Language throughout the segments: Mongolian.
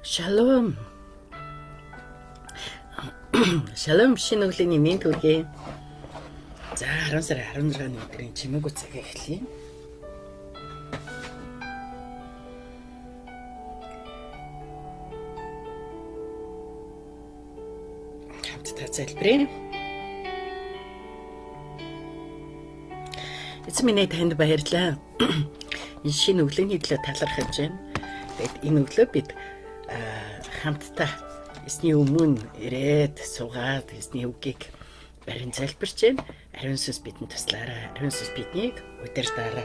Шалом. Шалом шинэ өглөөний мэнд хүргэе. За 10 сарын 16-ны өдрийн чимээгүй цагаа эхлэе. Хамтдаа залбирая. Эзэн минь танд баярлалаа. Энэ шинэ өглөөний төлөө талархаж байна. Тэгээд энэ өглөө бид хамтдаа эзний өмнө ирээд суугаад эзний үгийг барин залбирч байна. Ариун сүнс бидэнд туслаарай. Ариун сүнс биднийг удирдаарай.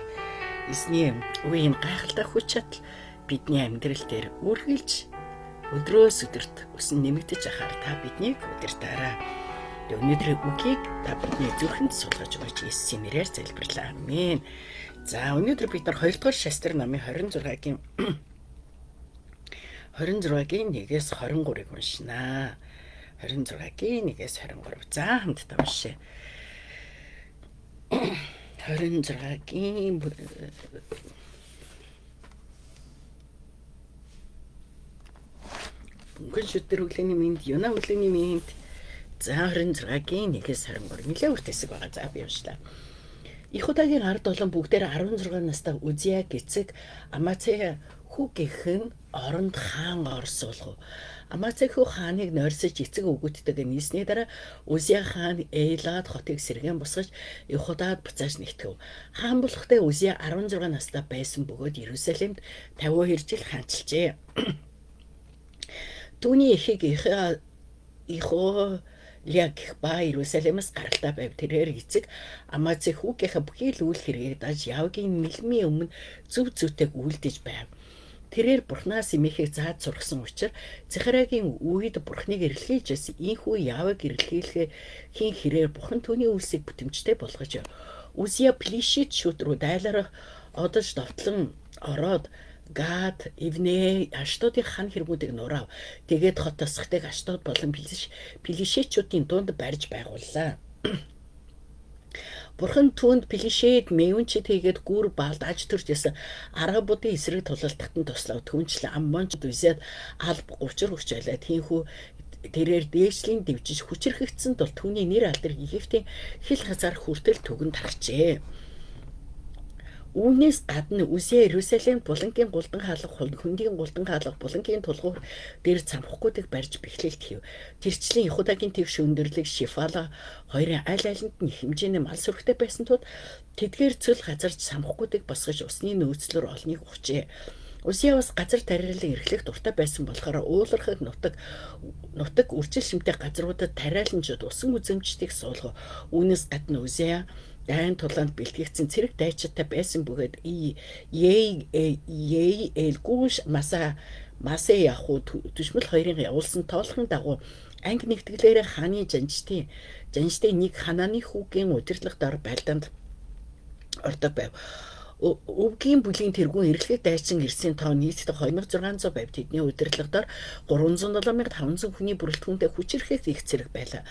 Эзний үеийн гайхалтай хүч чадал бидний амьдрал дээр үргэлж өдрөөс өдөрт өсөн нэмэгдэж ахаар та биднийг удирдаарай. Өнөөдрийн үгийг та бидний зүрхэнд суулгаж өгөөч Иесусийн нэрээр залбирлаа. Амен. За өнөөдөр бид нар 2 дугаар Шастр намын 26-гийн 26-гийн 1-ээс 23-ыг уншинаа. 26-гийн 1-ээс 23. За хамтдаа уншъя. 26-гийн Мөнгөн шүтэр өглөөний мэнд, Юна өглөөний мэнд. За 26-гийн 1-ээс 23. Нилээ урт хэсэг байгаа. За би уншлаа. Ихудагийн ард олон бүгдээр 16 настай Үзия гэцэг Амация хүүгийнх нь оронд хаан орсуулгав. Амация хүү хааныг нойрсож эцэг өгөөддөг нийсний дараа Үзия хаан Эйлад хотыг сэргээн босгож Ихудад буцааж нэгтгэв. Хаан болохдоо Үзия 16 настай байсан бөгөөд Иерусалимд 52 жил хаанчилжээ. Түүний эхийг Ихолия гэх ба Иерусалимаас гаралтай байв. Тэрээр эцэг Амаци хүүгийнхээ бүхий л үйл хэргийг даж Явгийн нэлмийн өмнө зөв зүйтэйг үйлдэж байв. Тэрээр Бурханаас эмээхийг зааж сургасан учраас Захариагийн үед Бурханыг эрэлхийлж байсан. Ийхүү Явыг эрэлхийлэхийн хэрээр Бурхан түүний үйлсийг бүтэмжтэй болгож Үзия Плишит шүд рүү дайлаар одож довтлон ороод Гад, Ивнэ, Аштодын хан хэргүүдийг нураав. Тэгээд хот тасгтыг Аштод болон Пилишетчүүдийн дунд барьж байгууллаа. Бурхан түүнд Пилишет мэвэнчэд хийгээд гүр баалд аж төрж ясан арабуудын эсрэг тулалдахад нь туслав. Түүнчлэн Аммончд Үзиад алба 30 хүрч байлаа. Тийхүү тэрээр дээшлийн дэвжиж хүчрхэгдсэн тул түүний нэр алдар Египтийн хил хазаар хүртэл түгэн тархжээ. Үүнээс гадна Үсээ Иерусалимд булангийн гулдан хаалга, хөндийн гулдан хаалга, булангийн тулгуур дээр цамхгуудыг барьж бэхлэлт хийв. Тэрчлийн Ихудагийн тэгш өндөрлөг Шифала хоёрын аль алинд нь хэмжээний мал сүрхтэй байсан тул тэдгээр цөл газар цамхгуудыг босгож усны нөөцлөөр олныг ухжээ. Усяа бас газар тариалан эрхлэх дуртай байсан болохоор уулархаг нутаг үржил шимтэй газруудад тариаланчууд усан үзэмждийг суулгав. Үүнээс гадна Усяа дайн тулаанд бэлтгэгдсэн цэрэг дайчидтай байсан бөгөөд Ей Элгүүш Маса Масе Яхуу төшмөл хоёрын явуулсан тоолохын дагуу анги нэгтгэлээрээ хааны жанжтын нэг Хананы хүүгийн удирдлага дор байлдаанд ордог байв. Өвгийн бүлгийн тэргүүн эрэлхэг дайчин ирсэн тоо нийтдээ 2600 байв. Тэдний удирдлага дор 307,500 хүний бүрэлдэхүүнтэй хүчирхэг их цэрэг байлаа.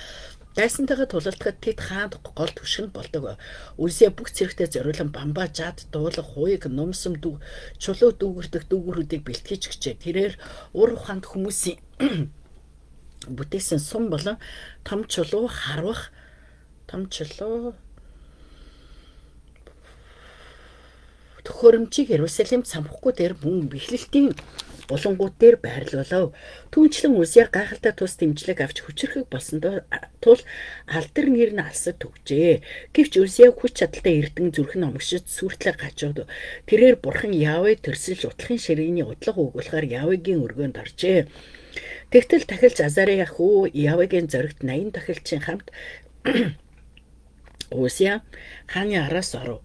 Дайсантайгаа тулалдахад тэд хаанд гол түшинд болдог. Үлсээ бүх цэрэгтээ зориулан бамбаа, жад, дуулах, хуйг, нумсам, чулуу дүүгэрдэх дүүгүүрүүдийг бэлтгэж өгчээ. Тэрээр ур ухаанд хүмүүсийн бүтээсэн сум болон том чулуу харвах том чулуу төхөөрөмжийг Иерусалимд самхахгүй дээр мөн бэхлэлтийн булангууд дээр байрлуулав. Түүнчлэн Үсия гайхалтай тус дэмжлэг авч хүчирхэг болсон тул алдар нэр нь алсад түгжээ. Гэвч Үсия хүч чадалтай эрдэн зүрх нь омгшиж сүртлээ гажууд. Тэрээр бурхан Явэ төрсөлж утлахын ширээний удлага өгүүлэхээр Явегийн өргөөнд оржээ. Тэгтэл тахилч Азария хүү Явегийн зоригт 80 тахилчийн хамт Үсия хааны араас оров.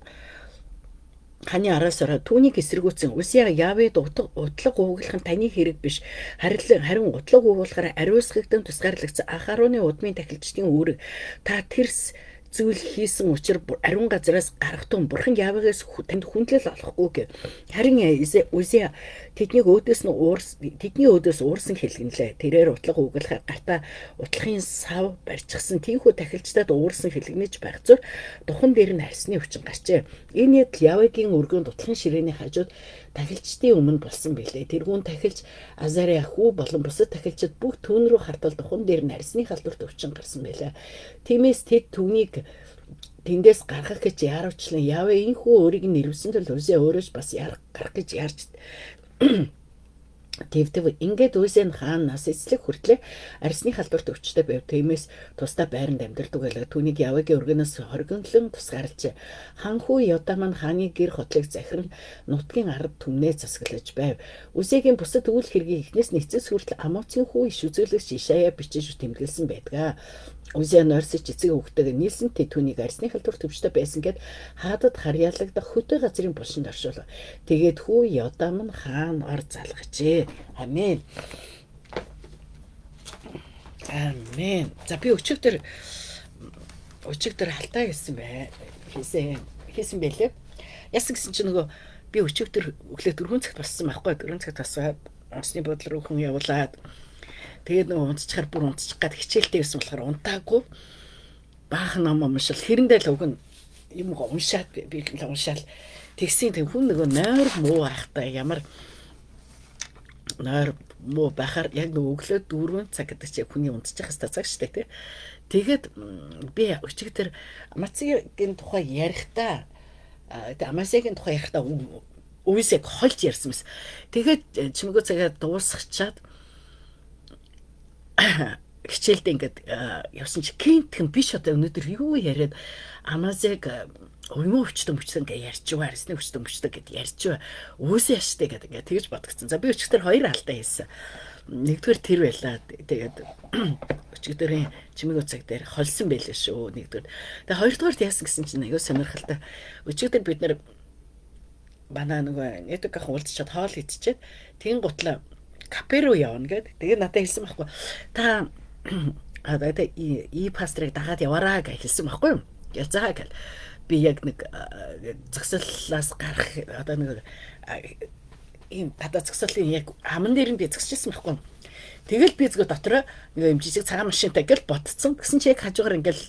Хааны араас ороод түүнийг эсэргүүцэн Усия Явед утлаг ууглах нь таны хэрэг биш. Харин утлаг ууглахаар ариусгагдан тусгаарлагдсан Ахароны удмын тахилчдын үүрэг. Та тэрс зүйл хийсэн учир ариун газраас гарах тун бурхан Явегээс танд хүндлэл олохгүй гэв. Харин Усия Тэднийг өөдөөс нь уурс тэдний өөдөөс уурсан хэлгэнлээ. Тэрээр утлаг үгэлхээр гартаа утлахын сав барьчихсан. Тийнхүү тахилчдад уурсан хэлгэнэж байх зур духан дээр нь арсны өвчин гарчээ. Энэ ядал Явегийн өргөөнд утлахын ширээний хажууд тахилчдын өмнө болсон билээ. Тэргүүн тахилч Азария хүү болон бусад тахилчид бүх түүн рүү хартал духан дээр нь арсны халдварт өвчин гарсан байлаа. Тиймээс тэд түүнийг тэндээс гаргах гэж яарвчлан Яве энхүү өөрийг нь нэрвсэн тул Үсэ өөрөө ч бас гарах гэж яарч Тэвдэв ингээд Үсэ нь хаан нас эцлэг хүртлээ арсны халдварт өвчтэй байв. Тиймээс тусдаа байранд амьдардаг байлаа. Түүнийг Явегийн өргөнөөс хоригнолон тусгаарлажээ. Хан хүү Йода маань хааны гэр хотлыг захиран нутгийн ард түмнээ засаглаж байв. Үсэгийн бусад үйл хэргийг эхнээс нь эцэс хүртэл Амоцын хүү иш үзүүлэгч Ишая бичиж тэмдэглэсэн байдаг. Үсэ нойрсож эцэг хүүхдтэйгээ нийлсэн тэ түүнийг арсны халдвар төвчтэй байсан гэд хаадад харьяалагдах хөдөө газрын булшинд оршуулав. Тэгээд хүү Йодам нь хаан ор залгажээ. Амен. Амен. За би өчигдөр халтаа гэсэн бай. Хийсэн байлээ. Яасан гэсэн чинь нөгөө би өчигдөр өглөө 4 цагт боссон байхгүй. 4 цагт босоод онцны бодол руу хүн явуулаад тэгээд нөгөө унтчихаар бүр унтчих гад хичээлтэй байсан болохоор унтаагүй. Баахан ном уншил хэрэндээ л уг нь юм уншаад би л уншаал тэгсэн тэг хүн нөгөө нойр муу байхдаа ямар нойр муу байхаар яг нөгөө өглөө 4 цаг гэдэг чинь хүний унтчих хэвээр цаг шүү дээ тий. Тэгээд би өчигдөр Амасигийн тухай ярихдаа Амасигийн тухай ярихдаа үесэг хольж ярьсан мэс. Тэгээд чимээгөө цагаа дуусгачаад хичээлдээ ингээд явсан чи гинтхэн биш одоо өнөөдөр юу яриад Амазыг уймуу өвчтөн мөчтөн гэж ярьж байгаа, арсны өвчтөн мөчтөн гэд ярьж байгаа. Өөсөө яштай гэдэг ингээд тэгж бодгцэн. За би өчигдөр хоёр алдаа хийсэн. Нэгдүгээр тэр байлаа. Тэгээд өчигдөрийн чимээгөө цаг дээр холсон байлээ шүү. Нэгдүгээр. Тэгээд хоёрдугаарт яасан гэсэн чинь аюу сонирхолтой. Өчигдөр бид нэр манай нөгөө нэтэг ах уулзчаад хоол идчихэд тэн гутлаа кафе руу явна гэд. Тэгээ надад хэлсэн байхгүй. Та одоо и пастрыг дагаад яваараа гэж хэлсэн байхгүй юу? Гэл заа гэл. Би яг нэг зогсоолоос гарах одоо нэг ийм гадаа зогсоолын яг аман дээр нь би зогсчихсан байхгүй юу? Тэгэл би зүгээр дотроо нэг юм жижиг цагаан машинтай гэл ботцсон. Тэгсэн чи яг хажуугаар ингээл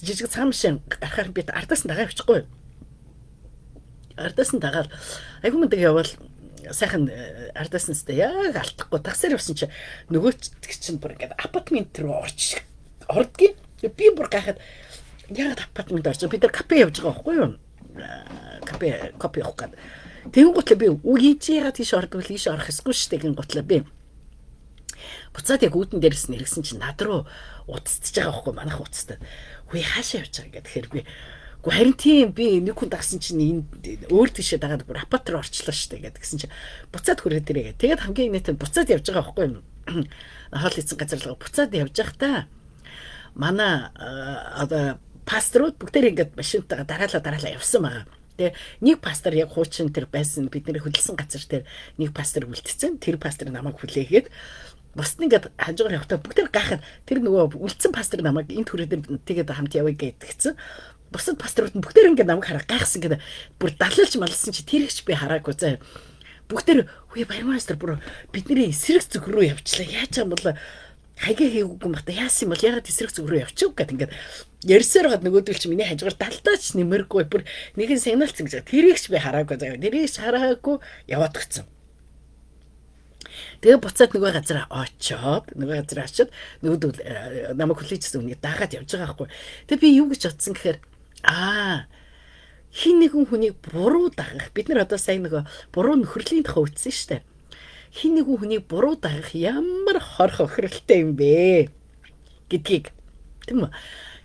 жижиг цагаан машин гарахаар би ардаас нь дагаа явчихгүй. Ардаас нь дагаад айгүй мундаг явбал сайхан ардаас нь сте яг алдахгүй таксаар явсан чи нөгөө чинь бүр ингээд апартмент руу орч ордгийн. Би бүр гайхаад яагаад апартмент орж бид нар кафе явж байгаа байхгүй юу? Кафе кофе явах гээд. Тэгэн гутлаа би үгүй чи яагаад тийш ордог вэ? Ийш орох ёсгүй шүү дээ гин гутлаа би буцаад яг үүдэн дээрээс нь иргсэн чинь над руу уцтж байгаа байхгүй манайх уцтай. Үгүй хаашаа явж байгаа гэхээр би Гэхдээ харин тийм би нэг хүн дагсан чинь энэ өөр тийшээ дагаад бүр апат руу орчлоо шүү дээ гэдгсэн чинь буцаад хүрээд ирээ. Тэгээд хамгийн нийт нь буцаад явж байгаа байхгүй юу? Хоол идсэн газар л буцаад явж явах та. Манай одоо пасторууд бүгдээр ингээд машинтайгаа дараалаа явсан байгаа. Тэгээ нэг пастор яг хуучин тэр байсан бидний хөдөлсөн газар тэр нэг пастор үлдсэн. Тэр пастор намайг хүлээгээд бусд нь ингээд хажуугаар явахдаа бүгдээр гайхаад тэр нөгөө үлдсэн пастор намайг энэ түрээд тэгээд хамт явъя гэдгцэн. Бусад пасторууд нь бүгдээр ингээд намайг хараа гайхсан гэдэг бүр далилж малсан чи тэр ихч би хараагүй заа. Бүгдээр үе баярмастер бүр бидний эсрэг зүг рүү явчлаа. Яаж юм бол хаяга хийгээгүй юм бата яасан юм бол ягаад эсрэг зүг рүү явчих гэд ингээд ярьсаар байгаад нөгөөдөл чи миний хажуугаар далдаач нэмэргүй бүр нэгэн сигналцсан гэж тэрийг ч би хараагүй заа. Тэрийг ч хараагүй яваад гцэн. Тэгээ буцаад нөгөө газараа очоод нөгөөдөл намайг хүлээжсэн үнийг дагаад явж байгаа байхгүй. Тэгээ би юу гэж бодсон гэхээр хин нэгэн хүнийг буруу дагах. Бид нар одоо сайн нөгөө буруу нөхөрлийн тухай үтсэн шүү дээ. Хин нэгэн хүнийг буруу дагах ямар хорх охиролтой юм бэ гэдгийг тийм үү?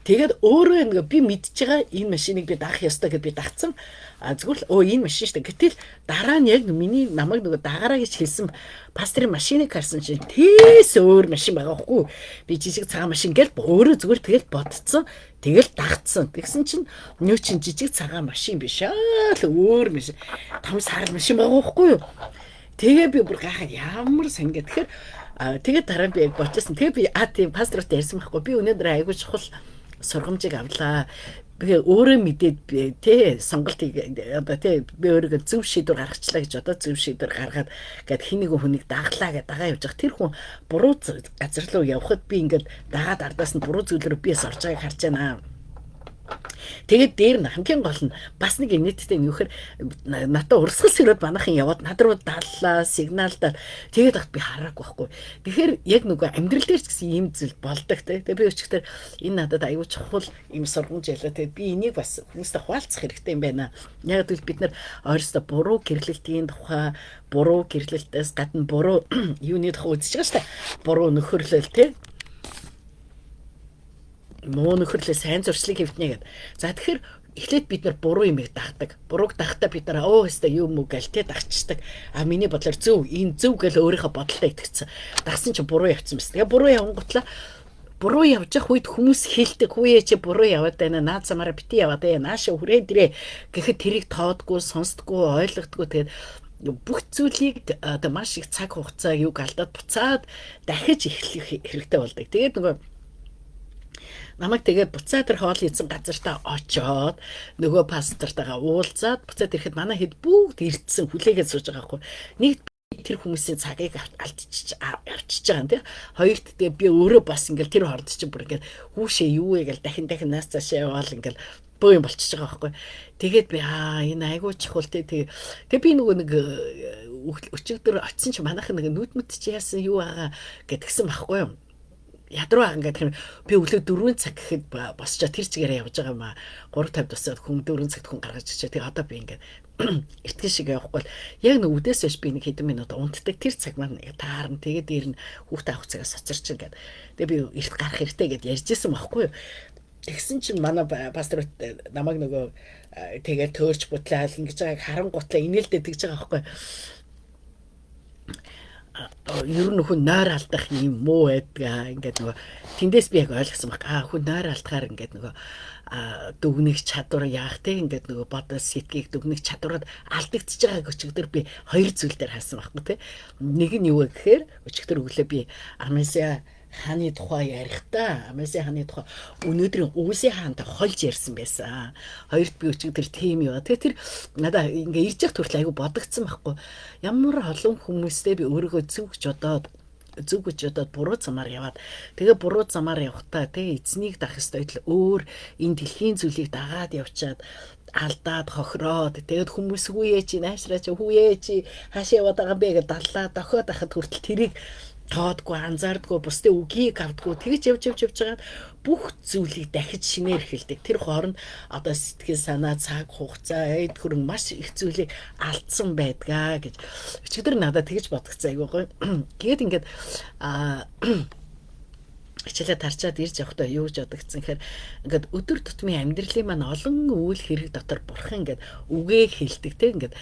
Тэгээд өөрөө нөгөө би мэдж байгаа энэ машиныг би дагах ёстой гэд би дагцсан. А зүгээр л энэ машин шүү дээ. Гэтэл дараа нь яг миний намайг нөгөө дагаараа гэж хэлсэн пастрын машиныг харсан чинь тэс өөр машин байгаа хгүй. Би жижиг цагаан машин гэл өөрөө зүгээр тэгэл бодцсон. Тэгэл дагцсан. Тэгсэн чинь нөө чинь жижиг цагаан машин биш аа л өөр машин. Том сарал машин байгаа хгүй юу? Тэгээ би бүр гайхаад ямар сонь гэх. Тэгэхээр тэгээд дараа нь би яг бодчихсон. Тэгээ би тийм пастортай ярьсан байхгүй. Би өнөөдөр айгүй чухал сургамжийг авлаа. Би өөрөө мэдээд тий сонголт одоо тий би өөрийгөө зөв шийдвэр гаргачлаа гэж одоо зөв шийдвэр гаргаад гээд хин нэгэн хүнийг даглаа гэдээ дагаа явж байгаа. Тэр хүн буруу газар руу явхад би ингээд дагаад ардаас нь буруу зүйл рүү би бас орж байгааг харж байна. Тэгээд дээр нь хамгийн гол нь бас нэг нийтдээ нь юу гэхээр надад урсгал сэрүүд манайхан яваад над руу даллаа, сигналдаа тэгээд багт би хараагүй байхгүй. Тэгэхээр яг нөгөө амьдрал дээр ч гэсэн ийм зүйл болдог те. Тэгээд би өчигдөр энэ надад аюул чухал ийм сургамж ялаа. Тэгээд би энийг бас хүмүүстэй хуваалцах хэрэгтэй юм байна. Яг гэвэл бид нар ойрстой буруу гэрлэлтийн тухай, буруу гэрлэлтээс гадна буруу юуны тухай үзэж байгаа шүү дээ. Буруу нөхөрлөл те муу нөхөрлөө сайн зуршлыг хэвтнэ гэд. За тэгэхээр эхлээд бид нар буруу юмыг дагдаг. Бурууг дагтаа бид нар өө өстой юм уу гэл те дагчдаг. А миний бодлоор зөв энэ зөв гэл өөрийнхөө бодолтой итгэцэн. Дагсан чи буруу явцсан байсан. Тэгээ буруу явангутлаа буруу явж явах үед хүмүүс хэлдэг хүүе чи буруу яваад байна наад замаараа бити яваад ээ нааша хүрээд ирээ гэхэд тэрийг тоодгүй сонсдгүй ойлгодгүй тэгээд бүх зүйлийг одоо маш их цаг хугацаа юг алдаад буцаад дахиж эхлэх хэрэгтэй болдог. Тэгээд нөгөө намайг тэгээд буцаа тэр хоол хийсэн газартаа очоод нөгөө пастортайгаа уулзаад буцаад ирэхэд манай хэд бүгд ирдсэн хүлээгээд сууж байгаа байхгүй. Нэг тэр хүмүүсийн цагийг алдчихж авчиж байгаа юм тий. Хоёрт тэгээ би өөрөө бас ингээл тэр хооронд чинь бүр ингээл хүүшээ юу вэ гэл дахин дахин наас цаашаа яваал ингээл бөө юм болчихж байгаа байхгүй. Тэгээд би аа энэ айгуу чухал тий. Тэгээ би нөгөө нэг өчигдөр очисон чи манайхан нэг нүд мэт чи яасан юу байгаа гэдгсэн байхгүй юу ядруу ах ингээд юм би өглөө 4 цаг гэхэд босчоо тэр чигээрээ явж байгаа юм а 3:50 тусаад хүн 4 цагт хүн гаргаж ирчээ. Тэгээ одоо би ингээд эртгэн шиг явахгүй бол яг нэг үдээс биш би нэг хэдэн минут унтдаг тэр цаг маань таарна. Тэгээ дээр нь хүүхдээ авах цагаас хоцорч ингээд тэгээ би эрт гарах хэрэгтэй гэд ярьжсэн байхгүй юу. Тэгсэн чинь манай пастор намайг нөгөө тэгээ төөрч бутлаа ингэж байгааг харангутлаа инээлдэ тэгж байгаа байхгүй ер нь хүн нойр алдах юм муу байдгаа ингээд нөгөө тэндээс би яг ойлгосон баг. Аа хүн нойр алдахаар ингээд нөгөө дүгнэх чадвар яах те ингээд нөгөө бодол сэтгэийг дүгнэх чадвараад алдагдчихж байгааг өчигдөр би хоёр зүйл дээр хаасан байхгүй те. Нэг нь юу вэ гэхээр өчигдөр өглөө би Амасиа хааны тухай ярихдаа Амасиа хааны тухай өнөөдрийн Үүсийн хаантай хольж ярьсан байсан. Хоёрт би өчигдөр тийм юу. Тэгээ тэр надаа ингээ ирж явах хүртэл айгу бодогдсон байхгүй. Ямар олон хүмүүстэй би өөрийгөө зөв гэж бодоод зөв гэж бодоод буруу замаар яваад тэгээ буруу замаар явхдаа тэгээ эзнийг дах ёстой байтал өөр энэ дэлхийн зүйлийг дагаад явчаад алдаад хохироод тэгээд хүмүүс хүүе чи наашраа чи хүүе чи хаашаа яваад байгаа юм бэ гэж даллаа дохиод ахад хүртэл тэрийг тоодгүй анзаардгүй бусдын үгийг авдгүй тэгж явж явж явж байгаад бүх зүйлийг дахиж шинээр эхэлдэг. Тэр хооронд одоо сэтгэл санаа, цаг хугацаа, эд хөрөнгө маш их зүйлийг алдсан байдгаа гэж. Өчигдөр надад тэгж бодгоцсон айгүй гоё. Тэгээд ингээд хичээлээ тарчаад ирж явахдаа юу гэж бодогдсон гэхээр ингээд өдөр тутмын амьдралын маань олон үйл хэрэг дотор бурхан ингээд үгээ хэлдэг те ингээд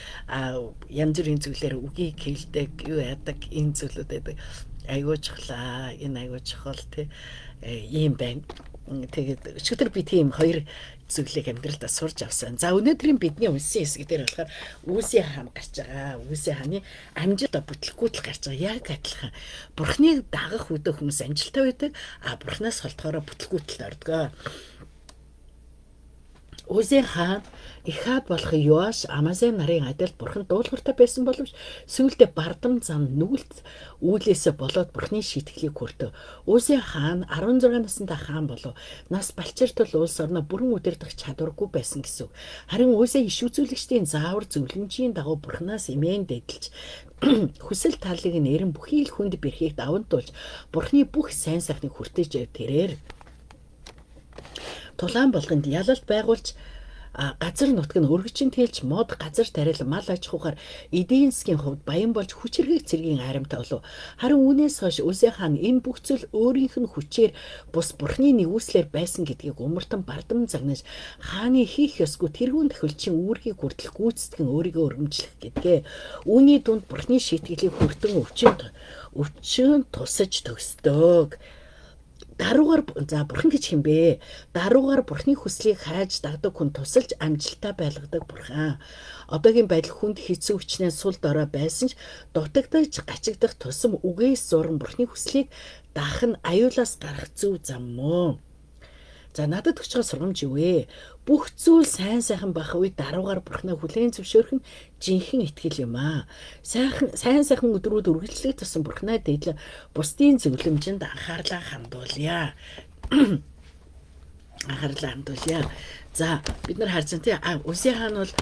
янз бүрийн зүйлээр үгийг хэлдэг юу яадаг энэ зүйлүүд байдаг айгуу чухлаа энэ айгуу чухал те ийм байна. Тэгээд өчигдөр би тийм хоёр зүйлийг амьдралдаа сурч авсан. За өнөөдрийн бидний уншсан хэсэг дээр болохоор Үүсийн хаан гарч байгаа. Үүсийн хааны амжилт бүтлгүүтэл гарч байгаа. Яг адилхан. Бурхныг дагах үедээ хүмүүс амжилттай байдаг. А бурхнаас холдохороо бүтлгүүтэл ордог. Үүсийн хаан Ихад болох Йоаш Амазон нарын адил бурхан дуулууртай байсан боловч сүүлдээ бардам зам нүгэлт үйлээсээ болоод бурхны шийтгэлийг хүртэв. Үүсийн хаан 16 настай хаан болов. Нас балчир тул улс орноо бүрэн удирдах чадваргүй байсан гэсэн. Харин Үүсийн иш үзүүлэгчдийн заавар зөвлөмжийн дагуу бурхнаас эмээн дэдэлж хүсэл талыг нь эрен бүхий л хүнд бэрхийг даван туулж бурхны бүх сайн сайхныг хүртэж тэрээр тулаан болгонд ялалт байгуулж газар нутг нь өргөжин тэлж мод газар тарил мал аж ахуйгаар эдийн засгийн хувьд баян болж хүчирхэг цэргийн айрамтай болов. Харин үүнээс хойш Үсэ хаан энэ бүх зүйл өөрийнх нь хүчээр бус бурхны нэгүслээр байсан гэдгийг умартан бардам загнаж хааны хийх ёсгүй тэргүүн тохиолчийн үүргийг хүртэл гүйцэтгэн өөрийгөө өргөмжлөх гэдгээ. Үүний дунд бурхны шийтгэлийг хүртэн өвчин тусаж төгсдөг. Даруугаар за бурхан гэж хэм бэ? Даруугаар бурхны хүслийг хайж дагдаг хүн тусалж амжилттай байлгадаг бурхан. Одоогийн байдал хүнд хэцүү хүчнээ сул дорой байсан ч дутагдаж гачигдах тусам үгээс зуран бурхны хүслийг даах нь аюулаас гарах зөв зам мөн. За, надад өгч байгаа сургамж юу вэ? Бүх зүйл сайн сайхан байх үед даруугаар Бурхнаа хүлээн зөвшөөрөх нь жинхэнэ итгэл юм аа. Сайхан сайн сайхан өдрүүд үргэлжлэх тусам Бурхнаа дээдлэн бусдын зөвлөмжинд анхаарлаа хандуулъя. Анхаарлаа хандуулъя. За, бид нар харж байна, тий. Үсийн хаан бол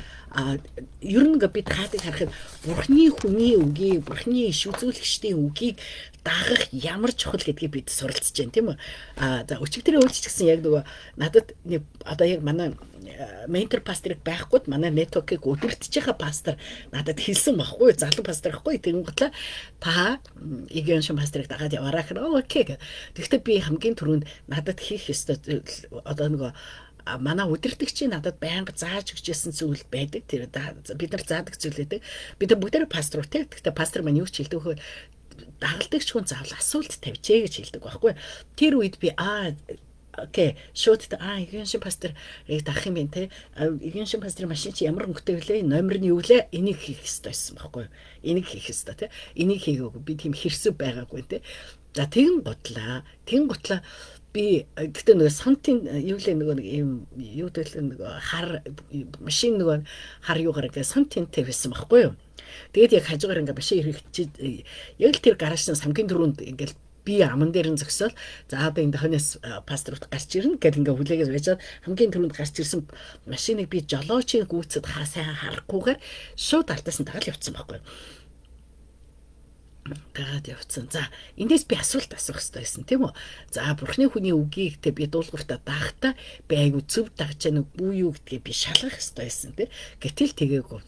ер нь бид хаадыг харахад Бурхны хүний үгийг, Бурхны иш үзүүлэгчдийн үгийг дагах ямар чухал гэдгийг бид суралцж байна, тийм үү? За, өчигдрийн уулзч гэсэн яг нөгөө надад нэг одоо яг манай ментор пасторыг байхгүй, манай network ийг удирдах байгаа пастор надад хэлсэн байхгүй, залуу пастор байхгүй. Тэгэн гутлаа та Иген шин пасторыг дагаад яваарай гэхээр okay гэх. Тэгэхдээ би хамгийн түрүүнд надад хийх ёстой одоо нөгөө манай удирдагчийн надад байнга зааж өгч ирсэн зүйл байдаг. Тэр бид нар заадаг зүйл байдаг. Бид нар бүгдээрээ пастор тий. Гэхдээ пастор маань юу ч хэлдэг вэ? Дагалдагч хүн заавал асуулт тавьжээ гэж хэлдэг байхгүй. Тэр үед би okay, шууд Иген шин пастор яг дагах юм байна те. Иген шин пасторын машин чи ямар өнгөтэй вүлээ? Номер нь юу вүлээ? Энийг хийх ёстой байсан байхгүй. Энийг хийх ёстой те. Энийг хийгээгүй. Би тийм хэрсүү байгаагүй те. За, тэгэн гутлаа. Тэгэн гутлаа би гэхдээ нөгөө сонтын юу лээ, нөгөө нэг юм юу дэлээ, нөгөө хар машин, нөгөө хар юугаар ингээ сон тэнтэй байсан байхгүй юу. Тэгээд яг хажуугаар ингээ машин ирэхчээд яг л тэр гаражны самгийн түрүүнд ингээл би аман дээр нь зөксөөл, за, одоо энэ хоньоос пасторт гарч ирнэ гэд ингээ хүлээгээс байжаад хамгийн түрүүнд гарч ирсэн машиныг би жолоочийн гүйцэд сайн харахгүйгээр шууд алтаасан дагаал явцсан байхгүй юу, дагаад явцсан. За, эндээс би асуулт асуух хэрэгтэй байсан, тийм үү? За, Бурхны хүний үгийг те би дуулууртаа даахта би айгу зөв дагж яана үгүй юу гэдгийг би шалгах хэрэгтэй байсан, тий. Гэтэл тэгээгүй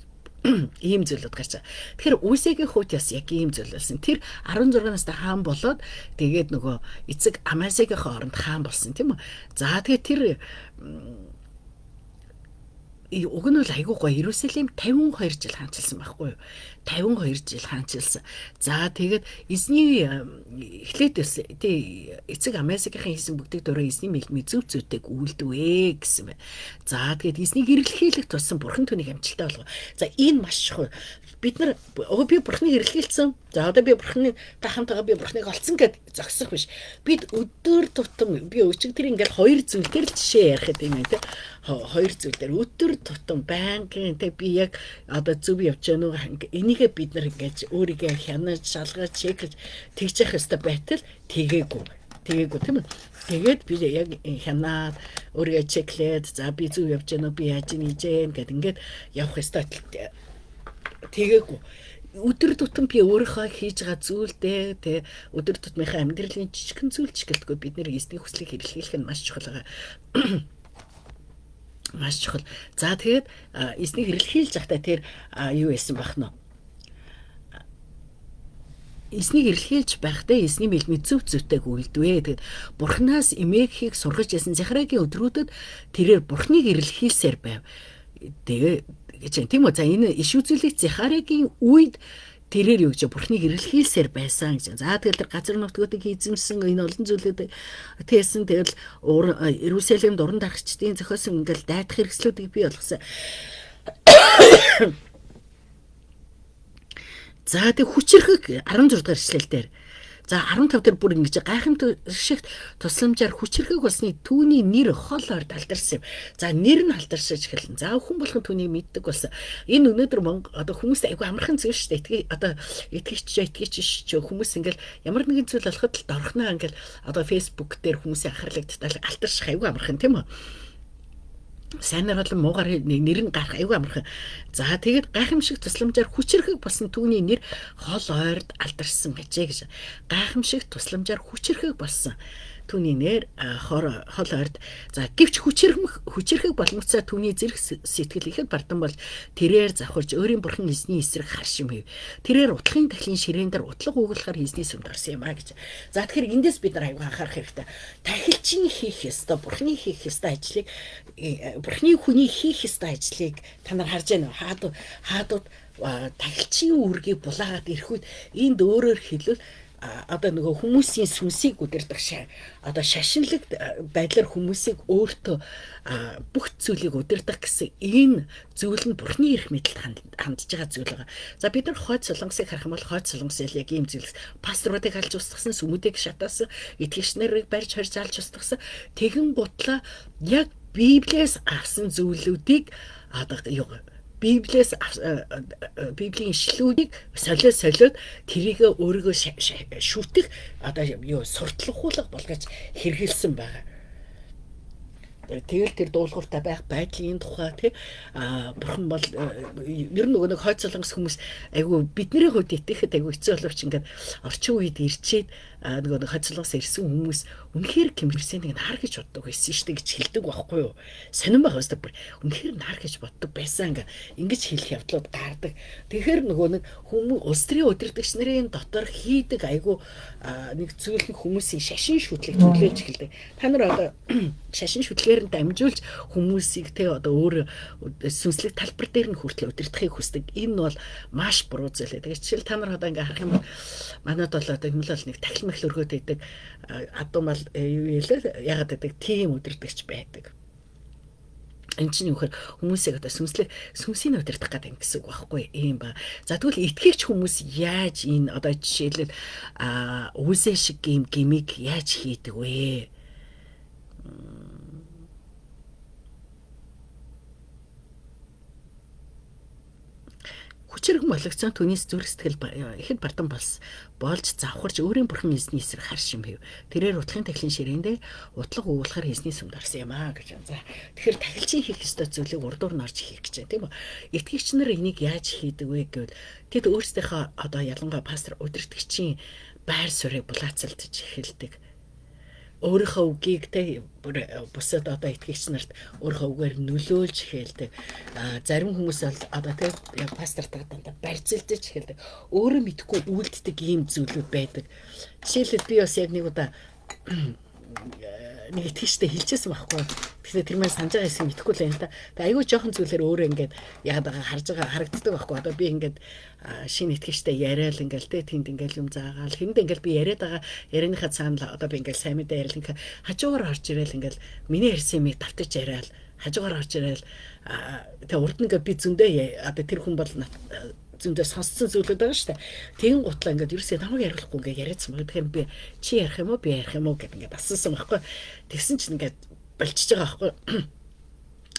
ийм зүйлүүд гарч байгаа. Тэгэхээр Үсэгийн хувьд бас яг ийм зүйл болсон. Тэр 16 настай хаан болоод тэгээд нөгөө эцэг Амасигийнхаа оронд хаан болсон, тийм үү? За, тэгээд тэр уг нь бол айгүй гоё, Иерусалим 52 жил хаанчилсан байхгүй юу? 52 жил хаанчилсан. За, тэгээд эзний эхлээд тий эцэг Амасигийнхаа хийсэн бүгдийг дөрөө эзний мэлмий зөв зүйтэйг үйлдвэ гэсэн байна. За, тэгээд эзнийг эрэлхийлэх тусам Бурхан түүнийг амжилттай болгов. За, энэ маш чухал. Бид нар би Бурханыг эрэлхийлсэн. За, одоо би Бурханы та хамтаага би Бурханыг олцсон гэд зогсох биш. Бид өдөр тутам, би өчигдөр ингээл хоёр зүйл дээр л жишээ ярих юм байна, те. Хоёр зүйл дээр өдөр тутам байнгын те би яг одоо зөв явж байна уу, энийгээ бид нар ингэж өөрийгөө хянаж, шалгаж, check лэж тэгж явах ёстой байтал тэгээгүй. Тэгээгүй, тийм үү? Тэгээд би яг хянаад, өөрийгөө check лээд, за, би зөв явж байна уу, би яаж ийжэн гэд ингээд явах ёстой, тэгээгүй. Өдөр тутам би өөрийнхөө хийж байгаа зүйлдээ тэ өдөр тутмынхаа амьдралын жижигхэн зүйл ч гэлтгүй бид нэр эзний хүслийг хэрэглэх нь маш чухал байгаа. Маш чухал. За, тэгээд эзнийг хэрэглэж байхдаа тэр юу яасан бах нь, эзнийг эрэлхийлж байхдаа эзний мэлмий зөв зүйтэйг үйлдвэ. Тэгээд Бурханаас эмээхийг сургаж ясан Захариагийн өдрүүдэд тэрээр Бурхныг эрэлхийлсээр байв. Тэгээ гэж байна. Тийм үү? За, энэ иш үзүүлэгч Захариагийн үед тэрээр юу гэж Бурхныг эрэлхийлсээр байсан гэж. За, тэгэл тэр газар нутгуудыг эзэмсэн, энэ олон зүйлүүд тээсэн. Тэгэл Иерусалимд уран дарагчдын зохиосон ингээл дайдах хэрэгслүүдийг бий болгосон. За, тэг хүчирхэг 16 дахь эшлэл дээр. За, 15 дээр бүр ингэж гайхамшигт тусламжаар хүчирхэг болсны түүний нэр хол ойрд алдарсан юм. За, нэр нь алдаршиж эхэлнэ. За, хүн болгон түүнийг мэддэг болсон. Энэ өнөөдөр Монгол одоо хүмүүст айгүй амархан зүйл шүү дээ. Одоо итгэгч итгэгч ч хүмүүс ингээл ямар нэгэн зүйл болоход л дорхноо ингээл одоо Facebook дээр хүмүүсийн анхаарлыг татал алдарших айгүй амархан, тийм үү? Сайнаар болон муугаар нэр нь гарах айгүй амархан. За, тэгээд гайхамшиг тусламжаар хүчирхэг болсон түүний нэр хол ойрд алдарсан гэжээ гэж. Гайхамшиг тусламжаар хүчирхэг болсон түүний нэр хол ойрд. За, гэвч хүчирхэг болмоцоо түүний зэрэг сэтгэл ихэд бардан бол тэрээр завхарж өөрийн бурхан эзний эсрэг харшим хийв. Тэрээр утлахын тахлын ширээн дээр утлаг углахаар эзний сүмд орсон юм а гэж. За, тэгэхээр эндээс бид нар аюу анхаарах хэрэгтэй. Тахилчин хийх ёстой, бурхны хийх ёстой ажлыг, бурхны хүний хийх ёстой ажлыг та нар харж байна уу? Хаадууд тахилчин үүргийг булаагаад ирэхүүд энд өөрөөр хэлбэл одоо нөгөө хүмүүсийн сүнсийг удирдах одоо шашинлаг байдлаар хүмүүсийг өөртөө бүх зүйлийг удирдах гэсэн энэ зүйл нь Бурхны эрх мэдэлд хандж байгаа зүйл байгаа. За бид нар хойд солонгосыг харах юм бол хойд солонгос яг ийм зүйл пасторуудыг алж устгасан, сүмүүдийг шатаасан, итгэгч нарыг барьж хорж алж устгасан. Тэгэн гутлаа яг Библиэс авсан зүйлүүдийг одоо юу Библиэс Библийн ишлүүдийг солиод тэрийг өөрийгөө шүтэх одоо юу сурталхуулга болгож хэрэгэлсэн байгаа. Тэгэл тэр дуулууртай байх байдлын тухай тий бурхан бол ер нь нөгөө нэг хойд солонгос хүмүүс айгүй бидний хувьд итгэхэд айгүй хэцүү боловч ингээд орчин үед ирчээд нөгөө нэг хойд солонгос ирсэн хүмүүс үнэхээр Ким Ир Сенийг нар гэж боддог байсан шүү дээ гэж хэлдэг байхгүй юу? Сонирн байх ёстой бүр үнэхээр нар гэж боддог байсан ингээ ингэж хэлэх явдлууд гардаг. Тэгэхээр нөгөө нэг хүмүүс улс төрийн удирдагч нарын дотор хийдэг айгүй нэг зүйл нь хүмүүсийн шашин шүтлэг төлөөлж эхэлдэг. Та нар одоо шашин шүтлгээр нь дамжуулж хүмүүсийг те одоо өөр сүнслэг талбар дээр нь хүртэл удирдахыг хүсдэг. Энэ бол маш буруу зүйл. Тэгээд жишээл та нар одоо ингээ харах юм бол манад бол одоо юм л нэг тахил махил өргөөд идэг адуу мал юу ялээ ягаад гэдэг тийм удирдагч байдаг. Энэ чинь юу гэхээр хүмүүсийг одоо сүнслэг сүнсийг удирдах гэдэг юм гэсэн үг байхгүй юм ба. За тэгвэл итгэгч хүмүүс яаж энэ одоо жишээлбэл үүсээ шиг гим гимиг яаж хийдэг вэ? Хүчирхэн болгоцсон түүнээс зүрх сэтгэл ихэд бартан болж завхарч өөрийн бурхан эзний эсрэг хар шим хэв. Тэрээр утлахын тахилын ширээндээ утлаг угуулахар эзний сүмд орсон юм аа гэж. За тэгэхээр тахилчин хийх ёстой зүйлийг урдуур нь орж хийх гэж байна, тийм үү? Итгэгч нар энийг яаж хийдэг вэ гэвэл тэд өөрсдийнхөө одоо ялангуяа пастор удирдгчийн байр суурийг булаацалдаж эхэлдэг. Өөрийнхөө үгийг те бусад одоо итгэгч нарт өөрийнхөө үгээр нөлөөлж эхэлдэг. Зарим хүмүүс бол одоо те яг пастортайгаа дандаа барьцалдаж эхэлдэг. Өөрөө мэдэхгүй үйлддэг ийм зүйлүүд байдаг. Жишээлбэл би бас яг нэг удаа нэг итгэжтэй хэлчихсэн байхгүй. Тэгэхээр тэр маань санаж байгаа хэсэг мэдэхгүй л юм та. Тэгээ айгүй жоохон зүйлээр өөрөө ингээд яагаад байгаа харж байгаа харагддаг байхгүй. Одоо би ингээд шинэ итгэжтэй яриад ингээл те тэнд ингээл юм заагаал тэнд ингээл би яриад байгаа ярианыхаа цаана одоо би ингээл сайн мэдээ яриад ингээл хажуугаар орж ирээл ингээл миний ярьсан юмыг давтаж яриад хажуугаар орж ирээл тэгээ урд нь ингээд би зөндөө одоо тэр хүн бол зөндөө сонсцсон зүйлүүд байгаа шүү дээ. Тэгэн гутлаа ингээд ерөөсөө намайг яриулахгүй ингээд яриадсан баг. Тэгэхээр би чи ярих юм уу би ярих юм уу гэд ингээд асуусан байхгүй. Тэгсэн чинь ингээд болчихж байгаа байхгүй.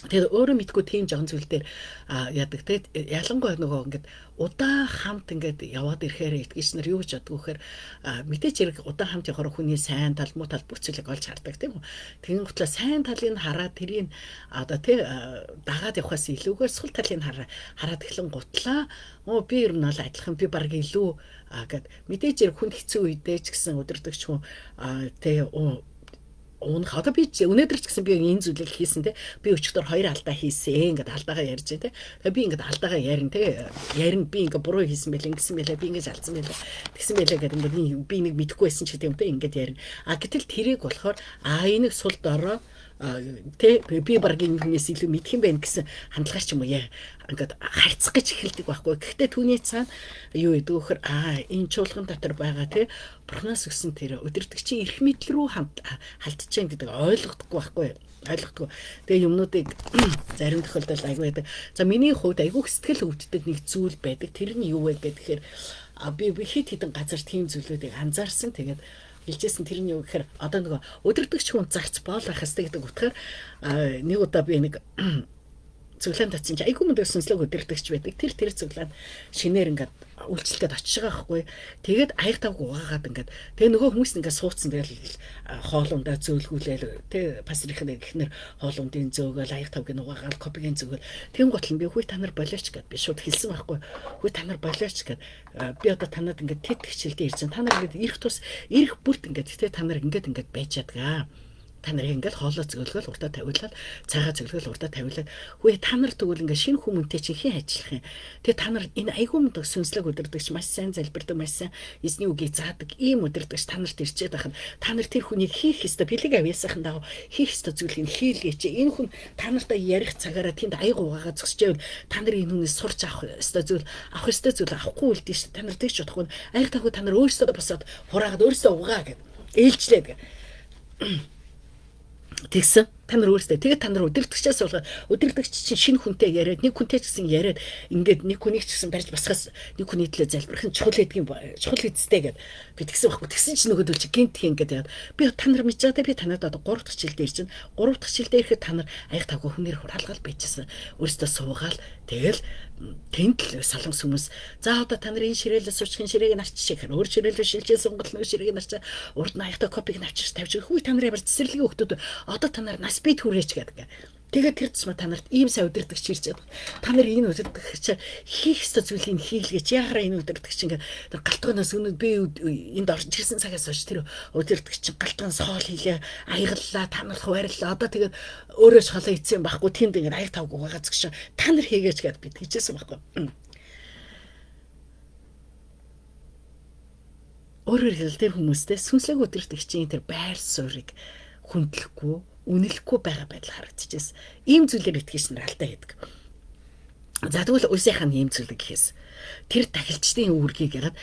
Тэгээд өөрөө мэдгүй тийм жоохон зүйл дээр яадаг те. Ялангуяа нөгөө ингээд удаан хамт ингээд яваад ирэхээр итгэгч нар юу гэж боддог вэхээр мэдээч хэрэг удаан хамт явахаар хүний сайн тал муу тал бүх зүйлийг олж хардаг тийм үү. Тэгэн гутлаа сайн талыг нь хараад тэрийг одоо те дагаад явахаас илүүгээр сул талыг нь хараад эхлэн гутлаа би ер нь бол адилхан би баг илүү гэд мэдээч хэрэг хүн хэцүү үедээ ч гэсэн удирдагч хүн те унах одоо би өнөөдөр ч гэсэн би энэ зүйлийг хийсэн те би өчигдөр 2 алдаа хийсэн ингээд алдаагаа ярьж байна те тэгээ би ингээд алдаагаа ярина те ярина би ингээд буруу хийсэн байлээ ингэсэн байлээ би ингэж алдсан байлээ тэгсэн байлээ гэдэг ингээд би нэг мэдэхгүй байсан ч гэдэг юм те ингээд ярина а гэтэл тэрийг болохоор энийг сул дорой тэ би баг энэ хүнээс илүү мэдх юм байна гэсэн хандлагаар ч юм уу яа ингээд харьцах гэж эхэлдэг байхгүй. Гэхдээ түүний цаана юу гэдэг вөхөр энэ чуулган дотор байгаа тэ бурхнаас өгсөн тэр өдөртөгчийн эрх мэдэл рүү халтж जैन гэдэг ойлгохдоггүй байхгүй. Ойлгохдоггүй. Тэгээ юмнуудыг зарим тохиолдолд айгүй байдаг. За миний хувьд айгүй сэтгэл өвддөг нэг зүйл байдаг. Тэр нь юу вэ гэхээр би хэд хэдэн газар тийм зүйлүүдийг анзаарсан. Тэгээд хэлжсэн тэр нь юу гэхээр одоо нөгөө өдөртөгч хүн зарц боол байх ёстой гэдэг утгаар нэг удаа би нэг цуглаанд очсон чи айгүй мундаг сүнслэг өдөртөгч байдаг. Тэр цуглаанд шинээр ингээд үйлчлэлтэд очиж байгаа байхгүй. Тэгээд аяг тавг угаагаад ингээд тэгээ нөгөө хүмүүс ингээд суудсан тэгэл хоолундаа зөөлгүүлээл тэ пастрийн эхнэр хоолундын зөөгөл аяг тавгийн угаагаал копигийн зөөгөл тэгэн гутал би хүй та нар болооч гэд би шууд хэлсэн байхгүй. Хүй та нар болооч гэд би одоо танад ингээд тэт хичээлдээ ирсэн. Та нар ингээд ирэх тус ирэх бүрт ингээд тэ та нар ингээд ингээд байж чадгаа. Та нарыг ингээл хоолоо зөөлгөөл урдаа тавиулаад, цайгаа зөөлгөөл урдаа тавиулаад, хүү та нар тэгвэл ингээ шинэ хүмүүнтэй чинь хэн ажиллах юм? Тэгээ та нар энэ айгүй мундаг сүнслэг удирдагч, маш сайн залбирдаг, маш сайн эзний үгийг заадаг ийм удирдагч та нарт ирчээд байхад та нар тэр хүнийг хийх ёстой, бэлэг авьяасахын дагуу хийх ёстой зүйлийг хийлгээч. Энэ хүн та нартай ярих цагаараа тэнд аяг угаагаа зогсож байвал та нар энэ хүнээс сурч авах ёстой зүйл, авах ёстой зүйл авахгүй үлдэн шүү. Та нар тэгж бодохгүй. Аяг таагүй та нар өөрсдөө босоод хураагаад өөрсдөө угаа гэд ээлжлээд гэ. Тэгсэн. Та нар өөрсдөө тэгээд та нар удирдагчаас болгоод, удирдагч чинь шинэ хүнтэй яриад, нэг хүнтэй ч гэсэн яриад, ингээд нэг хүнийг ч гэсэн барьж босгоос нэг хүний төлөө залбирах нь чухал гэдгийг, чухал эцтэй гэд би тэгсэн байхгүй. Тэгсэн чинь нөгөөдөл чи гинт хин ингээд яад. Би та нар мэдж байгаа, би танад одоо 3 дахь жилдээ ирж байна. 3 дахь жилдээ ирэхэд та нар аяг тавгүй хүнээр хураалгаал байжсэн. Өөрсдөө суугаал тэгэл тэнд л солонгос хүмүүс за одоо та нар энэ ширээлээ суучихын ширээг нь арчиж гэхээр өөр ширээлээ шилжээ сунгал нэг ширээг нь арчаа урд нь аяхтай копиг нь авчирч тавьж хүү та нар ямар цэцэрлэгийн хүмүүс одоо та нар нас бит хүрээч гэдэг. Тэгээд тэр тусмаа та нарт ийм сайн удирдагч ирж байгаа. Та нар энэ удирдагч хийх ёстой зүйлийг хийлгээч. Яагараа энэ удирдагч ингээд тэр галтгооноос өнөө би энд орж ирсэн цагаас хойш тэр удирдагч галтгоноос хоол хийлээ, аягаллаа, та нарт хуваарлаа. Одоо тэгээд өөрөө ч хоолоо идсэн байхгүй тэнд ингээд аяг тавгүй байгаа згш. Та нар хийгээч гэд би тэгжсэн байхгүй. Өөрөөр хэлбэл тэр хүмүүстэй сүнслэг удирдагчийн тэр байр суурийг хүндлэхгүй, үнэлэхгүй байгаа байдал харагдчихсэн. Ийм зүйлээр итгэж нар алдаа хийдэг. За тэгвэл Усийн ийм зүйлийг гэхээс тэр тахилчдын үүргийг ягаад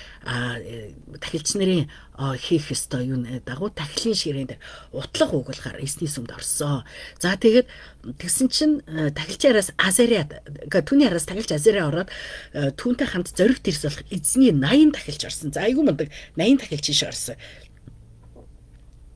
тахилч нарын хийх ёстой юу дагуу тахилын ширээнд утлаг угуулахаар эзний сүмд орсон. За тэгээд тэгсэн чинь тахилчийн араас Азария, түүний араас тахилч Азария ороод түүнтэй хамт зоригт ирс болох эзний 80 тахилч орсон. За айгүй мундаг 80 тахилч иш орсон.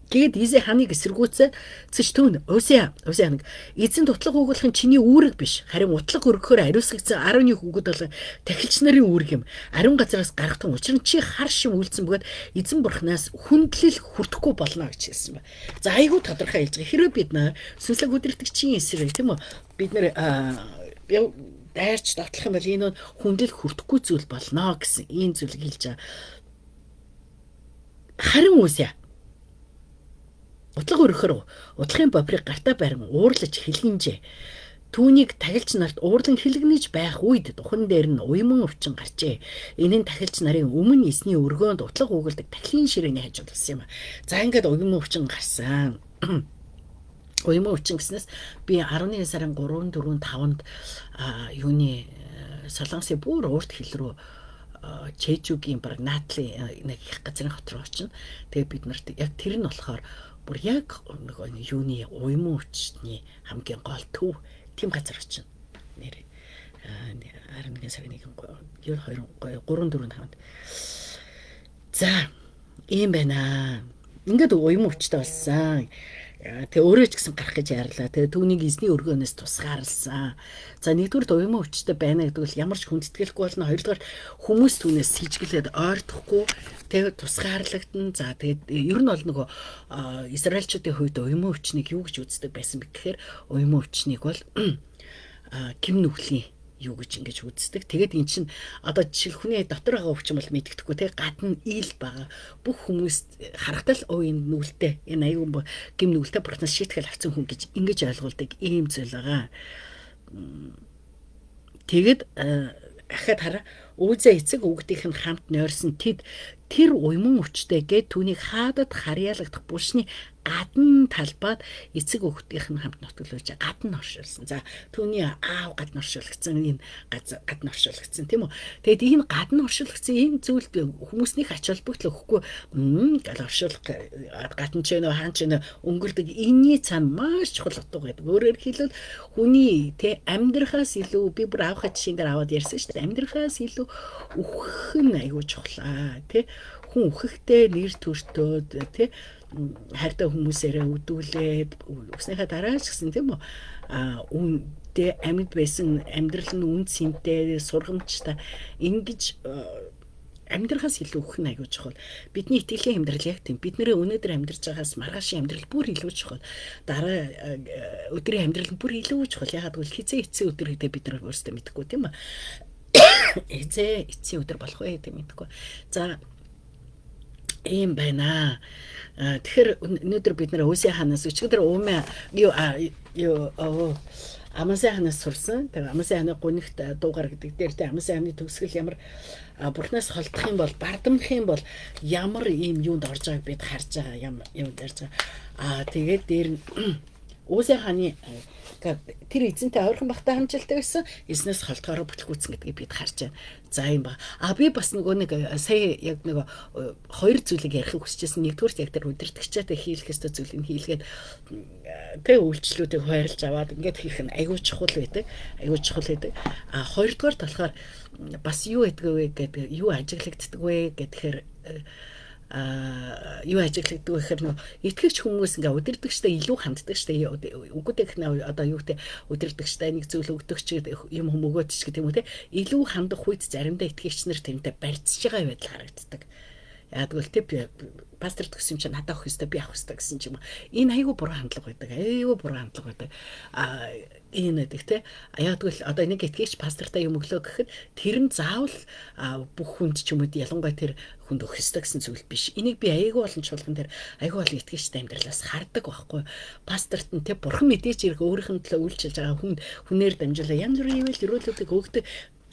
Тэгээд Изе ханыг эсэргүүцээ цэч түүн Усия ханыг эзэн тутлаг өгүүлэх нь чиний үүрэг биш, харин утлаг өргөхөөр ариусгагдсан 11 хүүхэд болон тахилч нарын үүрэг юм. Ариун газараас гарах тун учир нь чи хар шим үлдсэн бөгөөд эзэн бурхнаас хүндлэл хүртэхгүй болно гэж хэлсэн ба. За айгүй тодорхой хэлж байгаа. Хэрвээ бид нар сүнслэг удирдагчийн эсрэг тийм үү бид нар дайрч дотлох юм бол энэ хүндлэл хүртэхгүй зүйл болно гэсэн ийм зүйлийг хэлж байгаа. Харин Усия утлаг өргөхөр утлахын бопрыг гартаа барин уурлаж хэлгэнжээ. Түүнийг тахилч нарт уурлан хэлгэнэж байх үед духан дээр нь уйман өвчин гарчээ. Энэ нь тахилч нарын өмнө эсний өргөөнд утлаг өгөлдөг тахилын ширээний хажууд болсон юм. За ингээд уйман өвчин гарсан. Уйман өвчин гэснээс би 11 сарын 3, 4, 5-нд юуны Солонгосын бүр урд хил рүү Чэжүгийн баг наадлын нэг их газрын хот руу очино. Тэгээ бид нарт яг тэр нь болохоор бүр яг нөгөө юуны уйман өвчний хамгийн гол төв тийм газар очино. Нэр 11 сарын 1 2 3 4 5-нд. За ийм байна. Ингээд уйман өвчтэй болсон. Тэгээ өөрөө ч гэсэн гарах гэж яарлаа. Тэгээ түүнийг эзний өргөөнөөс тусгаарлсан. За нэгдүгürt уйман өвчтэй байна гэдэг бол ямар ч хүндэтгэлгүй болно. Хоёрдугаар хүмүүс түүнээс сэжиглээд ойртохгүй, тэгээ тусгаарлагдана. За тэгээд ер нь бол нөгөө Израильчуудын хувьд уйман өвчнийг юу гэж үздэг байсан бэ гэхээр уйман өвчнийг бол гим нүглийн юу гэж ингэж үздэг. Тэгээд эн чинь одоо жишээл хүний дотор байгаа өвчин бол мэддэхгүй те, гадна ил байгаа. Бүх хүмүүс харахтал өө энэ нүгэлтэй, энэ аюун гим нүгэлтэй бурхнаас шийтгэл авсан хүн гэж ингэж ойлгуулдаг ийм зүйл байгаа. Тэгээд ахаад хараа Үүзээ эцэг өвгдийнх нь хамт нойрсон тэд тэр уйман өвчтэй гээд түүнийг хаадад харьяалагдах булшны гадна талбайд эцэг өвгдийнх нь хамт нутаглуулж гадна оршуулсан. За түүний аав гадна оршуулгдсан, энэ гадна оршуулгдсан тийм үү. Тэгээд энэ гадна оршуулгдсан энэ зүйлд хүмүүснийх ач холбогдол өгөхгүй гал оршуулга гадна ч нөө хаан ч нөө өнгөрдөг. Энийний цаана маш чухал утга байдаг. Өөрөөр хэлбэл хүний тэ амьдрахаас илүү би бүр аавхаа жишээн дээр аваад ярьсан шүү дээ. Амьдрахаас илүү үхэх нь аюул чухлаа тий. Хүн үхэхдээ нэр төртөөд тий хайртай хүмүүсээрээ өдүүлээд өгснийхаа дараа ч гэсэн тийм үү үнтэй амьд байсан амьдрал нь үн цэнтэй сургамжтай ингэж амьдрахаас илүү үхэх нь аюул чухал. Бидний итгэлийн амьдрал яг тийм. Бид нэрээ өнөөдөр амьдарч байгаас маргаашийн амьдрал бүр илүү чухал. Дараа өдрийн амьдрал нь бүр илүү чухал. Яагаад гэвэл хизээ эцсийн өдөр гэдэг бид нар өөрсдөө мэдэхгүй тийм үү. Хизээ эцсийн өдөр болох вэ гэдэг мэдэхгүй. За ийм байна. Тэгэхээр өнөөдөр бид нэр Өөсийн хаанаас өчигдөр уумаа юу юу Амасын ханаас сурсан. Тэгээ Амасын ханы гунигт дуугар гэдэг дээр тэ Амасын ханы төгсгөл ямар бурхнаас холдох юм бол бардамнах юм бол ямар ийм юунд орж байгааг бид харж байгаа юм юунд орж байгаа. Аа тэгээд дээр нь Үүсийн хааны тэр эзэнтэй ойрхон багтаа хамжилдаг байсан. Эзнээс холдохороо бүтлгүүцэн гэдгийг бид харж байна. За юм ба. А би бас нөгөө нэг сая яг нөгөө хоёр зүйлийг ярихыг хүсэжсэн. Нэгдүгürt яг тэр удирдагчаатай хийлэх ёстой зүйлийг хийлгээд тэг үйлчлүүдийг хойрлж аваад ингээд хийх нь айгүй чухал байдаг. Айгүй чухал байдаг. А хоёрдугаар болохоор бас юу гэдг вэ гэдэг юу ажиглагддаг вэ гэхээр юу ажиглагддаг вэ гэхээр нөө итгэгч хүмүүс ингээ удирдагчтай илүү ханддаг штэ үгүйтэй гэх нь одоо юу гэдэг удирдагчтай нэг зүйл өгдөг ч юм хүмүүгөөд ч гэдэг юм уу те илүү хандах үед заримдаа итгэгч нар тэрнтэй барьцж байгаа байдал харагддаг. Яагтвэл те пастор төгсөн чинь надад өгөх ёстой би авах ёстой гэсэн ч юм уу. Энэ айгүй буруу хандлага байдаг. Айгүй буруу хандлага байдаг. А энэ гэдэг те. Яагтвэл одоо нэг итгэгч пастортай юм өглөө гэхэд тэр нь заавал бүх хүнд ч юм уу ялангуяа тэр хүнд өгөх ёстой гэсэн зүйл биш. Энийг би айгүй олон чуулган дээр айгүй олон итгэгчтэй амьдралаас хардаг байхгүй. Пасторт нь те бурхан мэдээч ирэх өөрийнх нь төлөө үйлчилж байгаа хүнд хүнээр дамжуулаа янз бүрийн ивэл өрөөлүүдийг өгдөг.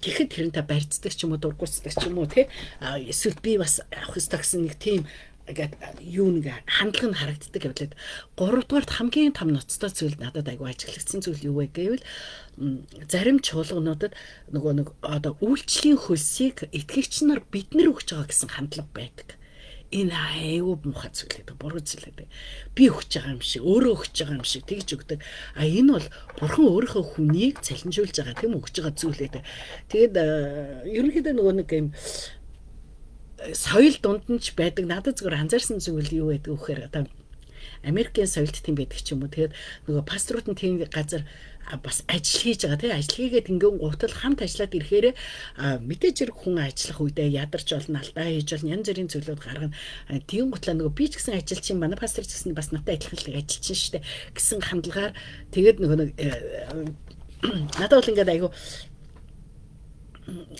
Тэгэхэд тэрнтэй барьцдаг ч юм уу дургуутдаг ч юм уу те эсвэл би бас авах ёстой гэсэн нэг тийм ингээд юу нэг хандлага нь харагддаг явлаад. Гуравдугаарт хамгийн том ноцтой зүйл надад айгүй ажиглагдсан зүйл юу вэ гэвэл зарим чуулгануудад нөгөө нэг одоо үйлчлэлийн хөлсийг итгэгч нар бид нар өгч байгаа гэсэн хандлага байдаг. Энэ айгүй муухай зүйл гэдэг, буруу зүйл гэдэг. Би өгч байгаа юм шиг, өөрөө өгч байгаа юм шиг тэгж өгдөг. А энэ бол бурхан өөрийнхөө хүнийг цалинжуулж байгаа тийм өгч байгаа зүйл гэдэг. Тэгээд ерөнхийдөө нөгөө нэг юм соёл дунд нь ч байдаг. Надад зүгээр анзаарсан зүйл юу байдаг вэ гэхээр одоо Америкийн соёлд тийм байдаг ч юм уу. Тэгээд нөгөө пасторууд нь тийм газар бас ажил хийж байгаа тийм ажил хийгээд ингэн гутал хамт ажиллаад ирэхээр мэдээж хэрэг хүн ажиллах үедээ ядарч болно, алдаа хийж болно, янз бүрийн зүйлүүд гаргана. Тийм гутлаа нөгөө би ч гэсэн ажилчин, манай пастор ч гэсэн бас надтай адилхан л ажилчин шүү дээ гэсэн хандлагаар тэгээд нөгөө нэг надад бол ингээд айгу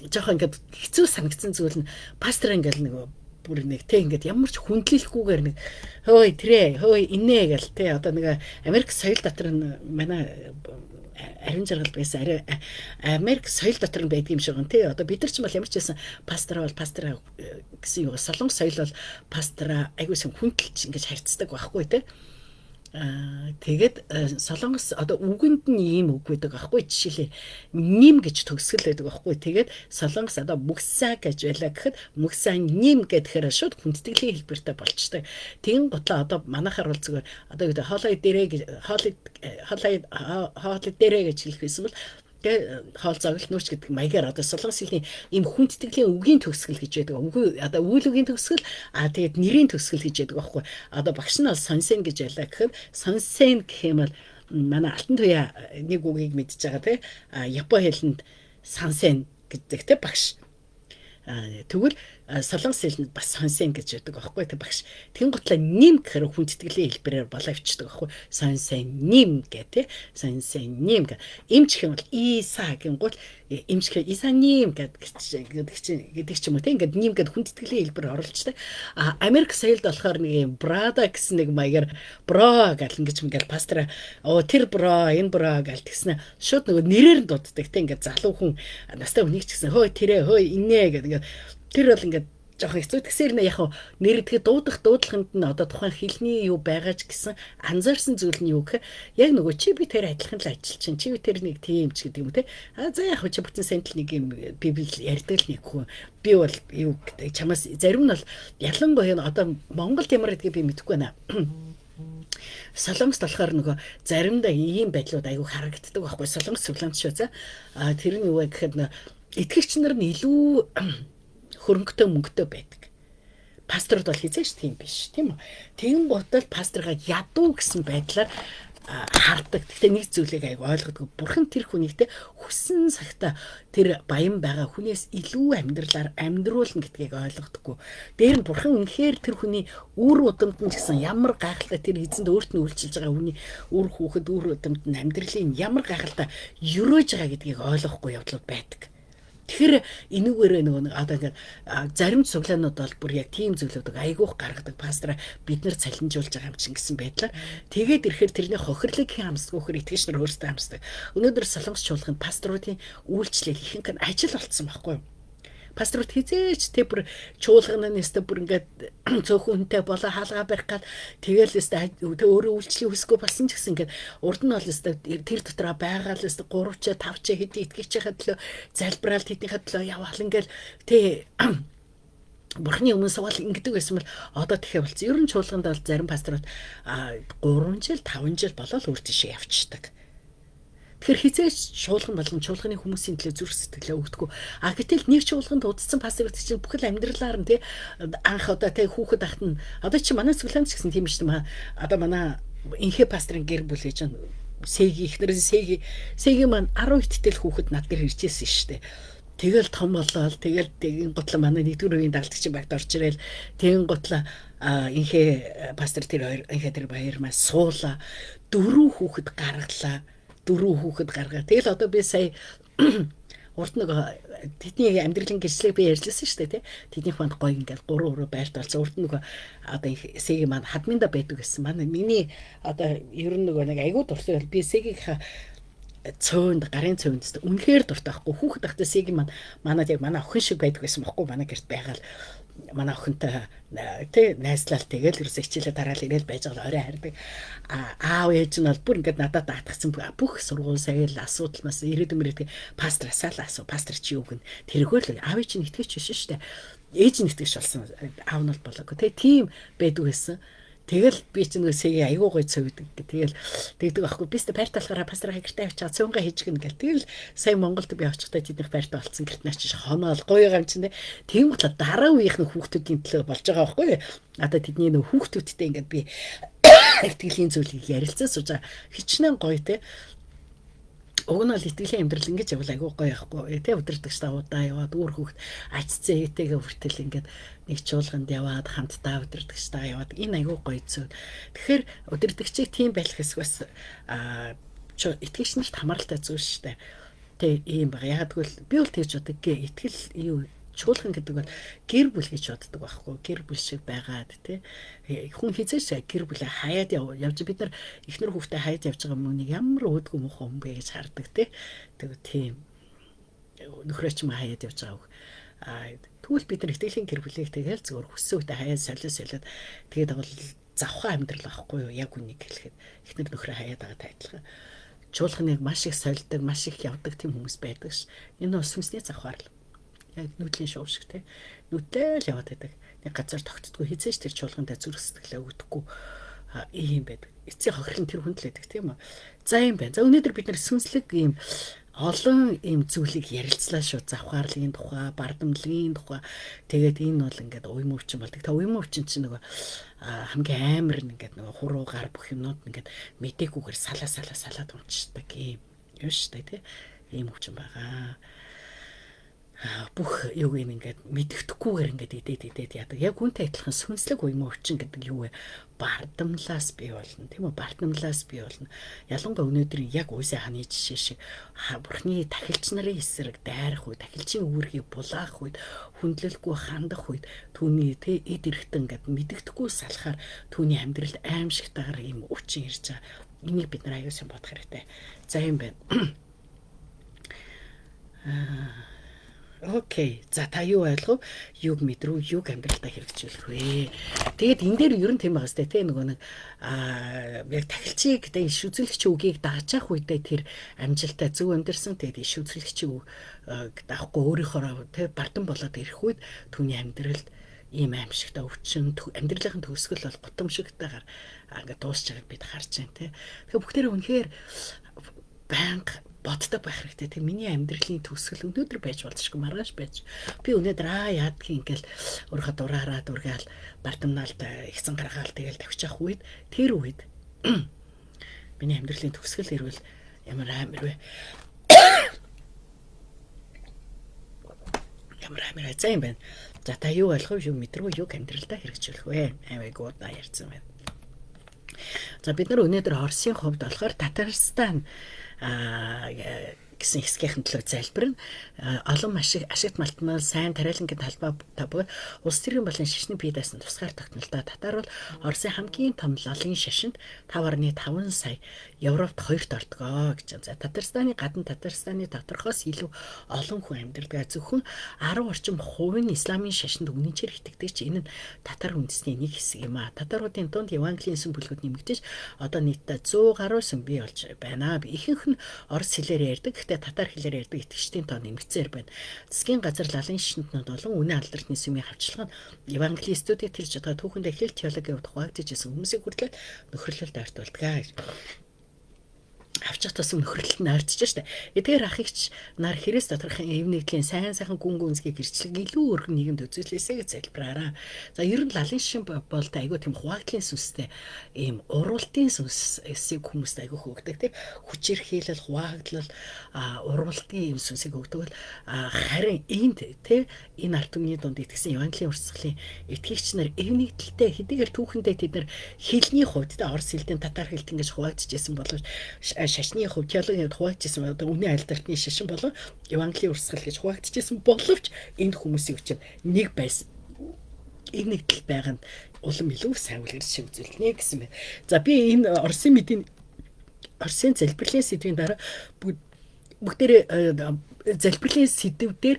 жоохон ингээд хэцүү санагдсан зүйл нь пастор ингээд нөгөө бүр нэг те ингээд ямар ч хүндлэлэхгүйгээр нэг хөөй тэрэ хөөй инээ гэл те одоо нэг Америк соёл дотор нь манай ариун жаргал байсан арай Америк соёл дотор нь байдаг юм шиг гэн те одоо бид нар ч бол ямар ч байсан пастор бол пастор гэсэн юу солонгос соёл бол пастораа айгуу сэн хүндэлж ингэж харьцдаг байхгүй те. Тэгээд солонгос одоо үгэнд нь ийм үг байдаг аахгүй жишээлээ ним гэж төгсгөл байдаг аахгүй. Тэгээд солонгос одоо мөкса гэж байлаа гэхэд мөкса ним гэхээр шууд хүндэтгэлийн хэлбэртэй болчтой. Тэгин гутлаа одоо манайхаар бол зүгээр одоо гэдэг хоолой дээрээ хоолой хоолой хоолой дээрээ гэж хэлэх байсан бол тэгээ хоол зоглонооч гэдэг маягаар одоо солонгос хэлний ийм хүндэтгэлийн үгийн төгсгөл гэж байдаг. Үгүй одоо үйл үгийн төгсгөл а тэгээд нэрийн төгсгөл гэж байдаг байхгүй. Одоо багш нь бол сонсен гэж байлаа гэхэд сонсен гэх юм бол манай Алтан Туяа нэг үгийг мэдж байгаа тий. А Япон хэлэнд сансен гэдэг тий багш. Тэгвэл солонгос хэлэнд бас сонсен гэж байдаг аахгүй тий багш. Тэгин гутлаа ним гэхээр хүндэтгэлийн хэлбэрээр болоо өвчдөг аахгүй. Сонсен ним гэх тий. Сонсен ним гэх. Эмч гэх юм бол Иса гин гол эмч гэх Иса ним гэдэг гэдэг ч юм уу тий. Ингээд ним гэд хүндэтгэлийн хэлбэр оруулцдаг. А Америк соёлд болохоор нэг юм брада гэсэн нэг маягаар бро гэл ингэж ингээл пастор оо тэр бро энэ бро гэл тэгснэ шууд нөгөө нэрээр нь дууддаг тий. Ингээд залуу хүн настай хүнийг ч гэсэн хөөе тэрэ хөөе инээ гэдэг ингээд тэр бол ингээд жоохон хэцүү. Тэгсээр нэ яг нэр тэгээ дуудах дуудлаганд нь одоо тухайн хэлний юу байгаа ч гэсэн анзаарсан зүйл нь юу гэхээр яг нөгөө чи би тэр адилхан л ажиллаж чинь чи би тэр нэг тийм ч гэдэг юм те. А за яг чи бүтэн сентл нэг юм библи ярьдаг л нэг хүн. Би бол юу гэдэг чамаас зарим нь бол ялангуяа одоо Монголд ямар гэдгийг би мэдэхгүй байна. Солонгост болохоор нөгөө заримдаа ийм байдлууд айгүй харагддаг байхгүй. Солонгос цуглаанд шүү за. А тэр нь юу вэ гэхэд итгэгч нар нь илүү хөрөнгөтэй мөнгөтэй байдаг. Пасторууд бол хизээш тийм биш, тийм үү? Тэгэн гутал пасторгаа ядуу гэсэн байдлаар хардаг. Гэхдээ нэг зүйлийг айгу ойлгодог. Бурхан тэр хүнийг те хүссэн цагта тэр баян байгаа хүнээс илүү амьдралаар амьдруулна гэдгийг ойлгодоггүй. Дээр нь бурхан үнэхээр тэр хүний үр удамд нь ч гэсэн ямар гайхалтай тэр эзэнд өөрт нь үйлчилж байгаа хүний үр хүүхэд үр удамд нь амьдралын ямар гайхалтай өрөөж байгаа гэдгийг ойлгохгүй явдлууд байдаг. Тэгэхээр энүүгээрээ нөгөө нэг одоо ингээд зарим цуглаанууд бол бүр яг тийм зүйлүүдийг айгүйх гаргадаг пастора бид нар цалинжуулж байгаа юм чинь гэсэн байдлаар тэгээд ирэхээр тэрний хохирлыг хэн хамсдаг вөхөр итгэгч нар өөрсдөө хамсдаг. Өнөөдөр Солонгос чуулганд пасторуудын үйлчлэл ихэнх нь ажил болцсон байхгүй юу? Пасторууд хизээч тэ бүр чуулганы нэстэ бүр ингээд цөөхөн хүнтэй болоо хаалгаа барих гал тэгэл өстө тэ өөрөө үйлчлэлийн хүсгүй болсон ч гэсэн ингээд урд нь бол өстө тэр дотроо байгаа л өстө 3 ч 5 ч хэдий итгэгчийнхээ төлөө залбираал тэднийхээ төлөө яваал ингээд тэ Бурхны өмнө суугаал ингэдэг байсан бол одоо тэхэ болсон. Ер нь чуулганд бол зарим пасторууд 3 жил 5 жил болоод өөр тийшээ явчихдаг. Тэгэхээр хизээч чуулган болгон чуулганы хүмүүсийн төлөө зүрх сэтгэлээ өгдөггүй. А гэтэл нэг чуулганд удацсан пастор гэдэг чинь бүхэл амьдралаар нь тий анх одоо тий хүүхэд ахт нь одоо чи манай цуглаанд ч гэсэн тийм шүү дээ. Одоо манай инхээ пасторын гэр бүл гэж Сэги ихнэр Сэги Сэги маань 10 итгэл хүүхэд над дээр иржсэн шүү дээ. Тэгэл том болоод тэгэл тэгин гутлаа манай нэгдүгээр үеийн дагалдагчийн багт орж ирэл тэгин гутлаа инхээ пастор тэр хоёр инхээ тэр баяр маа суула дөрөв хүүхэд гаргалаа дөрөв хүүхэд гаргаа. Тэгэл одоо би сая урд нэг тэдний амьдралын гэрчлэг би ярьжсэн шүү дээ тий. Тэднийх манд гоё ингээд 3 өрөө байрт болсон. Урд нөгөө одоо Сэги маань хадминда байдаг гэсэн. Манай миний одоо ер нь нөгөө нэг айгуу дуртай би Сэгийнхаа цөөнд гарын цөөнд үнэхээр дуртай байхгүй. Хүүхэд ахтай Сэги маань манад яг манай охин шиг байдаг байсан байхгүй. Манай гэрт байгаал манай охинтой тий найзлал тэгэл ерөөсөө хичээлээ тараал ирээл байж байгаа орой хардаг. А аав ээж нь бол бүр ингээд надад даатгсан бүх сургууль саял асуудал мас ирээдүйн мөрөөдөө пастрасаа л асуу. Пастор чи юу гэн тэргээр л аав ээж нь итгэвч биш шүү дээ. Ээж нь итгэвч болсон. Аав нь бол болоогүй. Тий тийм байдаг байсан. Тэгэл би ч нөгөө сэгийг айгуу гой цөвдөг. Тэгэл тэгдэг байхгүй. Би ч байрт болохоор пастор гэртээ авчаа цөөнгээ хийж гин гэл. Тэгэл сая Монголд би очихдаа тэднийх байртаа болцсон гэрт наачиж хоноол гоё юм чинь. Тийм ботлоо дараа үеийнх нь хүүхдүүдийн төлөө болж байгаа байхгүй. Одоо тэдний нөгөө хүүхдүүдтэй ингээд би итгэлийн зүйлийг ярилцаа сууж байгаа. Хичнээн гоё те. Уг нь бол итгэлийн амьдрал ингэж явал айгүй гоё яахгүй тий өдөртөгч удаа яваад үр хүүхд ачцсан ээтэйгээ хүртэл ингээд нэг чуулганд яваад хамтдаа өдөртөгчтэйгээ яваад энэ айгүй гоё зүйл. Тэгэхээр өдөртөгчийг тийм байх хэсэг бас итгэгч нарт хамааралтай зүйл шүү дээ. Тэ ийм байгаа. Яг тэгвэл би бол тэгж боддог. Итгэл юу чуулган гэдэг бол гэр бүл гэж боддог байхгүй. Гэр бүл шиг байгаад тий. Хүн хизээш гэр бүлээ хаяад явж бид нар эхнэр хүүхдээ хаяад явж байгаа мөнийг ямар өөдгөө муухай хүн бэ гэж хардаг тий. Тэгээ тийм нөхрөө ч юм хаяад явж байгаа үг. А тэгвэл бид нар итгэлийн гэр бүлийг тэгэл зөвхөн хүссэн үедээ хаяад солио солиод тэгээд бол завхаа амьдрал байхгүй юу? Яг үнийг хэлэхэд эхнэр нөхрөө хаяад байгаа тайлбар. Чуулганыг маш их сольдог, маш их явдаг тийм хүмүүс байдаг ш. Энэ бас сүнсний завхаарл. Яг нүүдлийн шоу шиг те. Нүдэл яваад байдаг. Нэг газар тогтдгоо хизээш тэр чуулгандаа зүрх сэтгэлээ өгдөхгүй ийм байдаг. Эцсийн хохирол нь тэр хүнд л байдаг тийм үү. За юм байна. За өнөөдөр бид нар сүнслэг ийм олон ийм зүйлийг ярилцлаа шүү. Завхаарлын тухай, бардамлагын тухай. Тэгээд энэ бол ингээд уйм өвчин болдог. Та уйм өвчин чинь нөгөө хамгийн амар нь ингээд нөгөө хуруу гар бүх юмнууд ингээд мэдээгүйгээр салаа салаа салаад унцдаг ийм юм шүү дээ тий. Ийм өвчин байгаа. Бүх юуг юм ингээд мэддэхгүйгээр ингээд идээд идээд яадаг. Яг хүнтэй адилхан сүнслэг уйман өвчин гэдэг юу вэ? Бардамлаас бий болно. Тийм үү? Бардамлаас бий болно. Ялангуяа өнөөдөр яг Уйсаа хааны жишээ шиг Бурхны тахилч нарын эсрэг дайрах үед, тахилчийн үүргийг булаах үед, хүндлэлгүй хандах үед түүний тэ эд эргэтэн ингээд мэддэхгүй салахаар түүний амьдралд аимшигтайгаар ийм өвчин ирж байгаа. Энийг бид нар аюул сан бодох хэрэгтэй. За юм байна. Окей. За та юу ойлгов? Юг мэдрүү, юг амьдралдаа хэрэгжүүлэх вэ? Тэгээд энэ дээр ер нь тийм байгаа сте тий нөгөө нэг яг тахилчийг тэ иш үзүүлэгчийн үгийг дагаж явах үедээ тэр амжилттай зөв амьдэрсэн. Тэгээд иш үзүүлэгчийн үг даахгүй өөрийнхөө тэ бардам болоод ирэх үед түүний амьдралд ийм аимшигтай өвчин амьдралын төгсгөл бол гутамшигтайгаар ингээд дуусч байгааг бид харж байна тий. Тэгэхээр бүгдээрээ үнэхээр байнга боддог байх хэрэгтэй. Тэг миний амьдралын төгсгөл өнөөдөр байж болзошгүй маргааш байж. Би өнөөдөр яадгийн ингээл өөрийнхөө дураараа дүргээл бардамнаалд ихсэн гаргаал тэгэл тавьчих үед тэр үед миний амьдралын төгсгөл ирвэл ямар амар вэ? Ямар амар за юм байна. За та юу ойлгов, юу мэдрүү, юу амьдралдаа хэрэгжүүлэх вэ? Аймаг удаа ярьсан байна. За бид нар өнөөдөр Оросын хувьд болохоор Татарстан гэсэн хэсгийнхэн төлөө залбирна. Олон маш их ашигт малтмал сайн тариалангийн талбай бөгөөд улс төрийн болон шашны бие даасан тусгаар тогтнолтой. Татар бол Оросын хамгийн том лалын шашинд 5.5 сая, Европт хоёрт ордгоо гэж. За, Татарстаны гадна Татарстаны доторхоос илүү олон хүн амьдардаг. Зөвхөн 10 орчим хувь нь исламын шашинд үнэнчээр итгэдэг ч энэ нь татар үндэсний нэг хэсэг юм а. Татаруудын дунд Евангелийн сүм бүлгүүд нэмэгдэж одоо нийтдээ 100 гаруй сүм бий болж байна. Ихэнх нь орос хэлээр ярьдаг. Гэхдээ татар хэлээр ярьдаг итгэгчдийн тоо нэмэгдсээр байна. Засгийн газар лалын шашинтнууд болон үнэн алдартны сүмийн хавчилгаа нь евангелистүүдийг тэрж одоо түүхэндээ хэл теологийн хувьд хуваагдаж ирсэн хүмүүсийг хүртэл нөхөрлөлд ойртуулдаг. Авчих тусам нөхөрлөлт нь ойртож штэ. Эдгээр ах эгч нар Христ доторхын эв нэгдлийн сайн сайхан гүн гүнзгий гэрчлэг илүү өргөн нийгэмд үзүүлээсэй гэж залбираараа. За, ер нь лалын шин болтой айгүй тийм хуваагдлын сүнстэй ийм уруултын сүнсийг хүмүүст айгүй өгдөг тийм хүчирхийлэл, хуваагдлал, уруултын ийм сүнсийг өгдөг бол харин энд тийм энэ ард түмний дунд итгэсэн Евангелийн урсгалын итгэгч нар эв нэгдэлтэй хэдийгээр түүхэндээ тэд нар хэлний хувьд тийм орос хэлтэн, татар хэлтэн гэж хуваагдчихсэн боловч шашны хувь, теологийн хувьд хуваагдчихсан, одоо үнэн альдартны шашин болон Евангелийн урсгал гэж хуваагдчихсан боловч энд хүмүүсийн хүчин нэг байсан. Энэ нэгдэл байгаа нь улам илүү сайн үлгэр жишээ үзүүлнэ гэсэн байна. За, би энэ Оросын мэдийн Оросын залбирлын сэдвийн дараа бүгдээрээ залбирлын сэдв дээр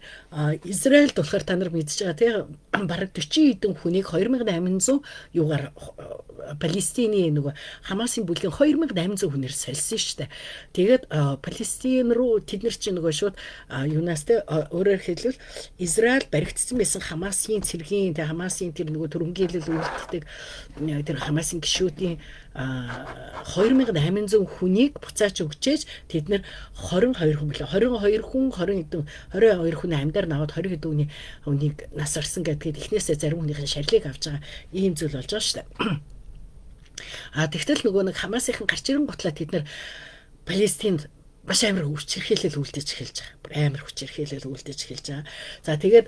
Израильд болохоор та нар мэдж байгаа тийм бараг 40 хэдэн хүнийг 2800 юугаар Палестины нөгөө Хамасын бүлгийн 2800 хүнээр сольсон шүү дээ. Тэгээд Палестин руу тэд нар чинь нөгөө шууд юунаас те өөрөөр хэлбэл Израиль баригдсан байсан Хамасын цэргийн те Хамасын тэр нөгөө төрөнгийлэл үйлддэг тэр Хамасын гишүүдийн 2800 хүнийг буцааж өгчээж тэд нэр 22 хүн билээ. 22 хүн 20 хэдэн 22 хүний амьдаар наваад 20 хэдэн хүний хүнийг нас орсон гэдгээд эхнээсээ зарим хүнийхэн шарлыг авч байгаа ийм зүйл болж байгаа шүү дээ. А тэгтэл нөгөө нэг Хамасынхан гарч ирэн гутлаа тэд нэр Палестинд маш амар хүчирхийлэл үлдээж эхэлж байгаа. Амар хүчирхийлэл үлдээж эхэлж байгаа. За, тэгээд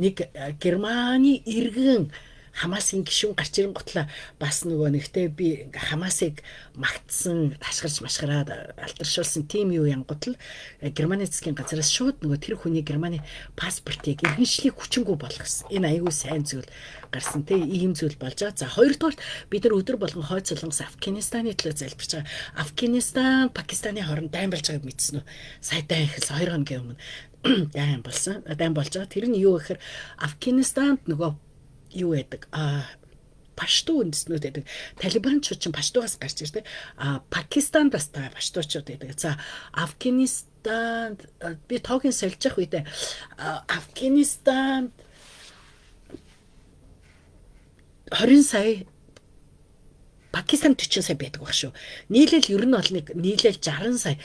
нэг Германы иргэн Хамасын гишүүн гарч ирэн гутлаа бас нөгөө нэгтээ би Хамасыг магтсан, ташгарч машгараад алтаршуулсан тим юу янгутал Германы засгийн газараас шууд нөгөө тэр хүний Германы паспортыг иргэншлийг хүчингү болгосон. Энэ аягүй сайн зүйл гарсан те ийм зүйл болж байгаа. За, хоёрдугаарт бид нар өдөр болгон хойд Солонгос, Афганистаны төлөө залбирч байгаа. Афганистан, Пакистаны хооронд дайн болж байгааг мэдсэн үү? Сая дайн эхэлсэн 2 хоногийн өмнө дайн болсон. Дайн болж байгаа. Тэр нь юу гэхээр Афганистанд нөгөө юу байдаг пашту үндэстнүүд байдаг. Талибанчууд чинь паштугаас гарч ирдэг. А Пакистанд бас та паштуучууд байдаг. За, Афганистанд би тоогийн сольж явах үедээ Афганистанд 20 сая, Пакистан 40 сая байдаг баг шүү. Нийлээл ер нь бол нэг нийлээл 60 сая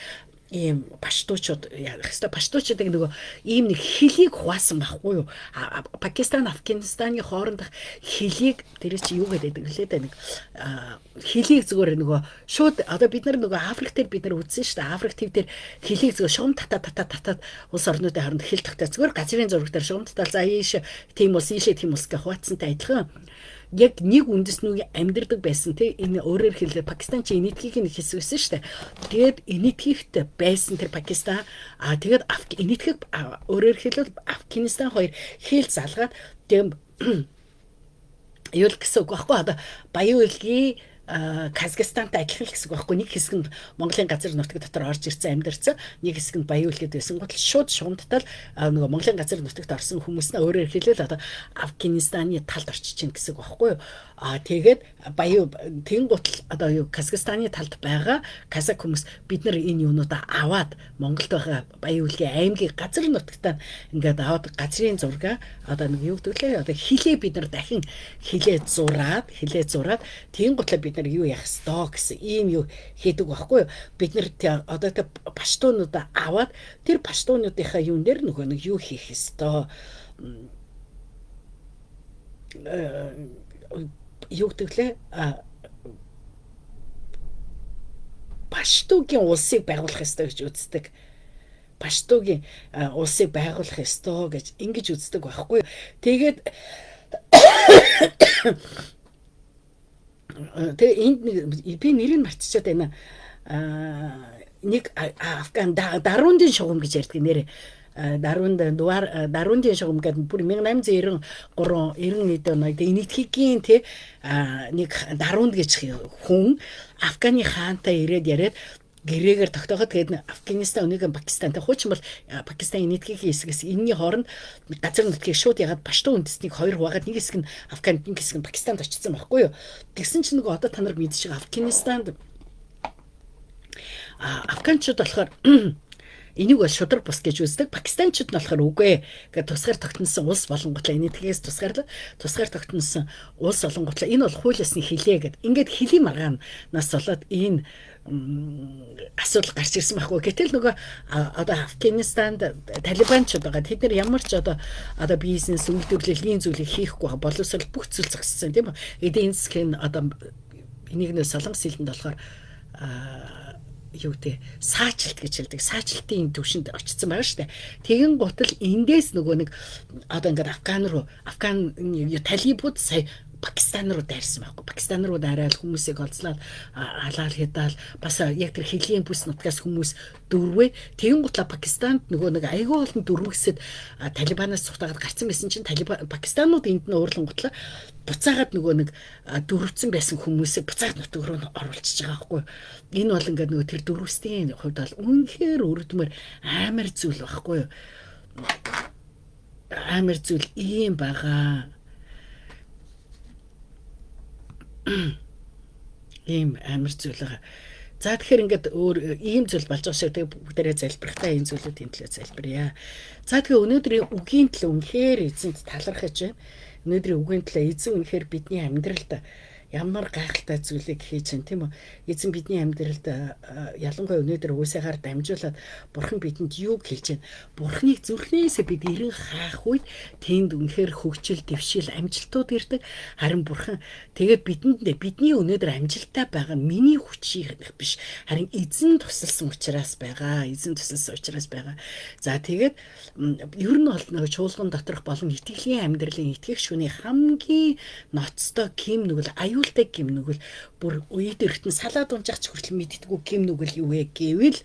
ийм паштуучууд яах хэвээр паштуучуудыг нөгөө ийм нэг хөлийг хуваасан байхгүй юу? Пакистан, Афганистаны хоорондох хөлийг тэр чи юу гэдэг лээ дээ, нэг хөлийг зүгээр нөгөө шууд одоо бид нар нөгөө Африк дээр бид нар үзсэн шүү дээ. Африк төв дээр хөлийг зүгээр шугам тата тата татаад улс орнуудын хооронд хэл тогтоо зүгээр газрын зураг дээр шугам татаал, за ийш тийм улс, ийшээ тийм улс гэх хуваацсантай адилхан яг нэг үндэснүүгийн амьдардаг байсан тий энэ өөрөөр хэлбэл Пакистан чи Энэтхэгийн нэг хэсэг байсан шүү дээ. Тэгээд Энэтхэгт байсан тэр Пакистан тэгээд Энэтхэг, өөрөөр хэлбэл Афганистан хоёр хэл залгаад тэгээд юу л гэсэн үг байхгүй, одоо Баян үйлгийн Казахстантай адилхан л гэсэн үг байхгүй. Нэг хэсэг нь Монголын газар нутаг дотор орж ирсэн амьдарсан, нэг хэсэг нь Баян үлгэд байсан гол шууд шугамдтал нөгөө Монголын газар нутагт орсон хүмүүс нь өөрөөр хэлбэл одоо Афганистаны талд орчиж чинь гэсэн үг байхгүй юу. А тэгээд Баян тэн гутал одоо юу Казахстаны талд байгаа казак хүмүүс бид нар энэ юунуудаа аваад Монголд байгаа Баян үлгийн аймгийг газар нутагтаа ингээд аваад газрын зургаа одоо нэг юу гэдэг лээ, одоо хилээ бид нар дахин хилээ зураад тэн гутлаа бид нар юу яах ёстой гэсэн ийм юу хийдэг байхгүй юу. Бид нар одоо тэ паштуунуудаа аваад тэр паштуунуудынхаа юун дээр нөгөө нэг юу хийх ёстой, юу гэдэг лээ, паштугийн улсыг байгуулах ёстой гэж үздэг. Паштугийн улсыг байгуулах ёстой гэж ингэж үздэг байхгүй юу. Тэгээд тэгээ энд би нэрийг мартчихад байна. нэг Афган Дарундын шугам гэж ярьдаг нэрээ. Дарунд дуар Дарундын шугам гэдэг бүр 1893 91 оног энэтхэгийн тий нэг Дарунд гэж хүн Афганы хаантай ирээд яриад гэрээгээр тогтооход, тэгээд Афганистан өнөөгийн Пакистантай, хуучин бол Пакистан энэтхэгийн хэсгээс, энэний хооронд газар нутгийг шууд ягаад Паштун үндэснийг хоёр хуваагаад, нэг хэсэг нь Афганд, нэг хэсэг нь Пакистанд очсон байхгүй юу. Тэгсэн чинь нөгөө одоо та нар мэдж байгаа Афганистанд афганчууд болохоор энийг бол шударга бус гэж үздэг. Пакистанчууд нь болохоор үгүй ээ. Тусгаар тогтносон улс болонготлаа, энэтхгээс тусгаар тогтносон улс болонготлаа энэ бол хууль ёсны хилээ гэд. Ингээд хөлийн маргаанаас болоод энэ асуудал гарч ирсэн байхгүй. Гэтэл нөгөө одоо Афганистанд талибанчууд байгаа. Тэд нар ямар ч одоо бизнес, үйлдвэрлэл, ийм зүйлийг хийхгүй байгаа. Боловсрол бүх зүйл зогссон, тийм үү? Эдийн засгийн одоо энийг нэ солонгос хэлэнд болохоор юу гэдэг саачлалт гэж хэлдэг. Саачлалтын төвшөнд очсон байгаа шүү дээ. Тэгэн гутал эндээс нөгөө нэг одоо ингээд Афган руу, Афган талибууд сая Пакистан руу дайрсан байхгүй. Пакистан руу дайраал хүмүүсийг олзлаад алаал хядаал, бас яг тэр хөлийн бүс нутгаас хүмүүс дөрвөө. Тэгэн гутлаа Пакистанд нөгөө нэг айгүй олон дөрвөгсөд Талибанаас цухтаагаад гарцсан байсан чинь Талибан Пакистанууд энд нь уурлан гутлаа буцаагаад нөгөө нэг дөрвцэн байсан хүмүүсийг буцаад нутаг руу оруулчихж байгаа байхгүй. Энэ бол ингээд нөгөө тэр дөрвөстийн хувьд бол үнэхээр өрдмөр амар зүйл байхгүй юу? Амар зүйл ийм байгаа. Ийм амар зүйл байгаа. За, тэгэхээр ингээд өөр ийм зүйл болж байгаа шиг, тэгээ бүгдээрээ залбирахтаа энэ зүйлүүдийн төлөө залбирая. За, тэгэхээр өнөөдрийн үгийн төлөө үнэхээр эзэнт талархаж байна. Өнөөдрийн үгийн төлөө эзэн үнэхээр бидний амьдралд ямар гайхалтай зүйлийг хийж байна, тийм үү? Эзэн бидний амьдралд, ялангуяа өнөөдөр үгүйсээгээр дамжуулаад Бурхан бидэнд юу хэлж байна? Бурханыг зүрхнээсээ бид эрен хаах үед тэнд үнэхээр хөгжил, дэвшил, амжилтууд ирдэг. Харин Бурхан тэгээд бидэнд, бидний өнөөдөр амжилттай байгаа нь миний хүчийг биш. Харин эзэн тусалсан учраас байгаа. Эзэн тусалсан учраас байгаа. За, тэгээд ер нь бол нөгөө чуулган доторх болон итгэлийн амьдралын итгэх шүний хамгийн ноцтой гэм нүгэл, аюултай гэм нүгэл, бүр үед эргэтэн салаад унжах ч хүртэл мэддэггүй гэм нүгэл юу вэ гэвэл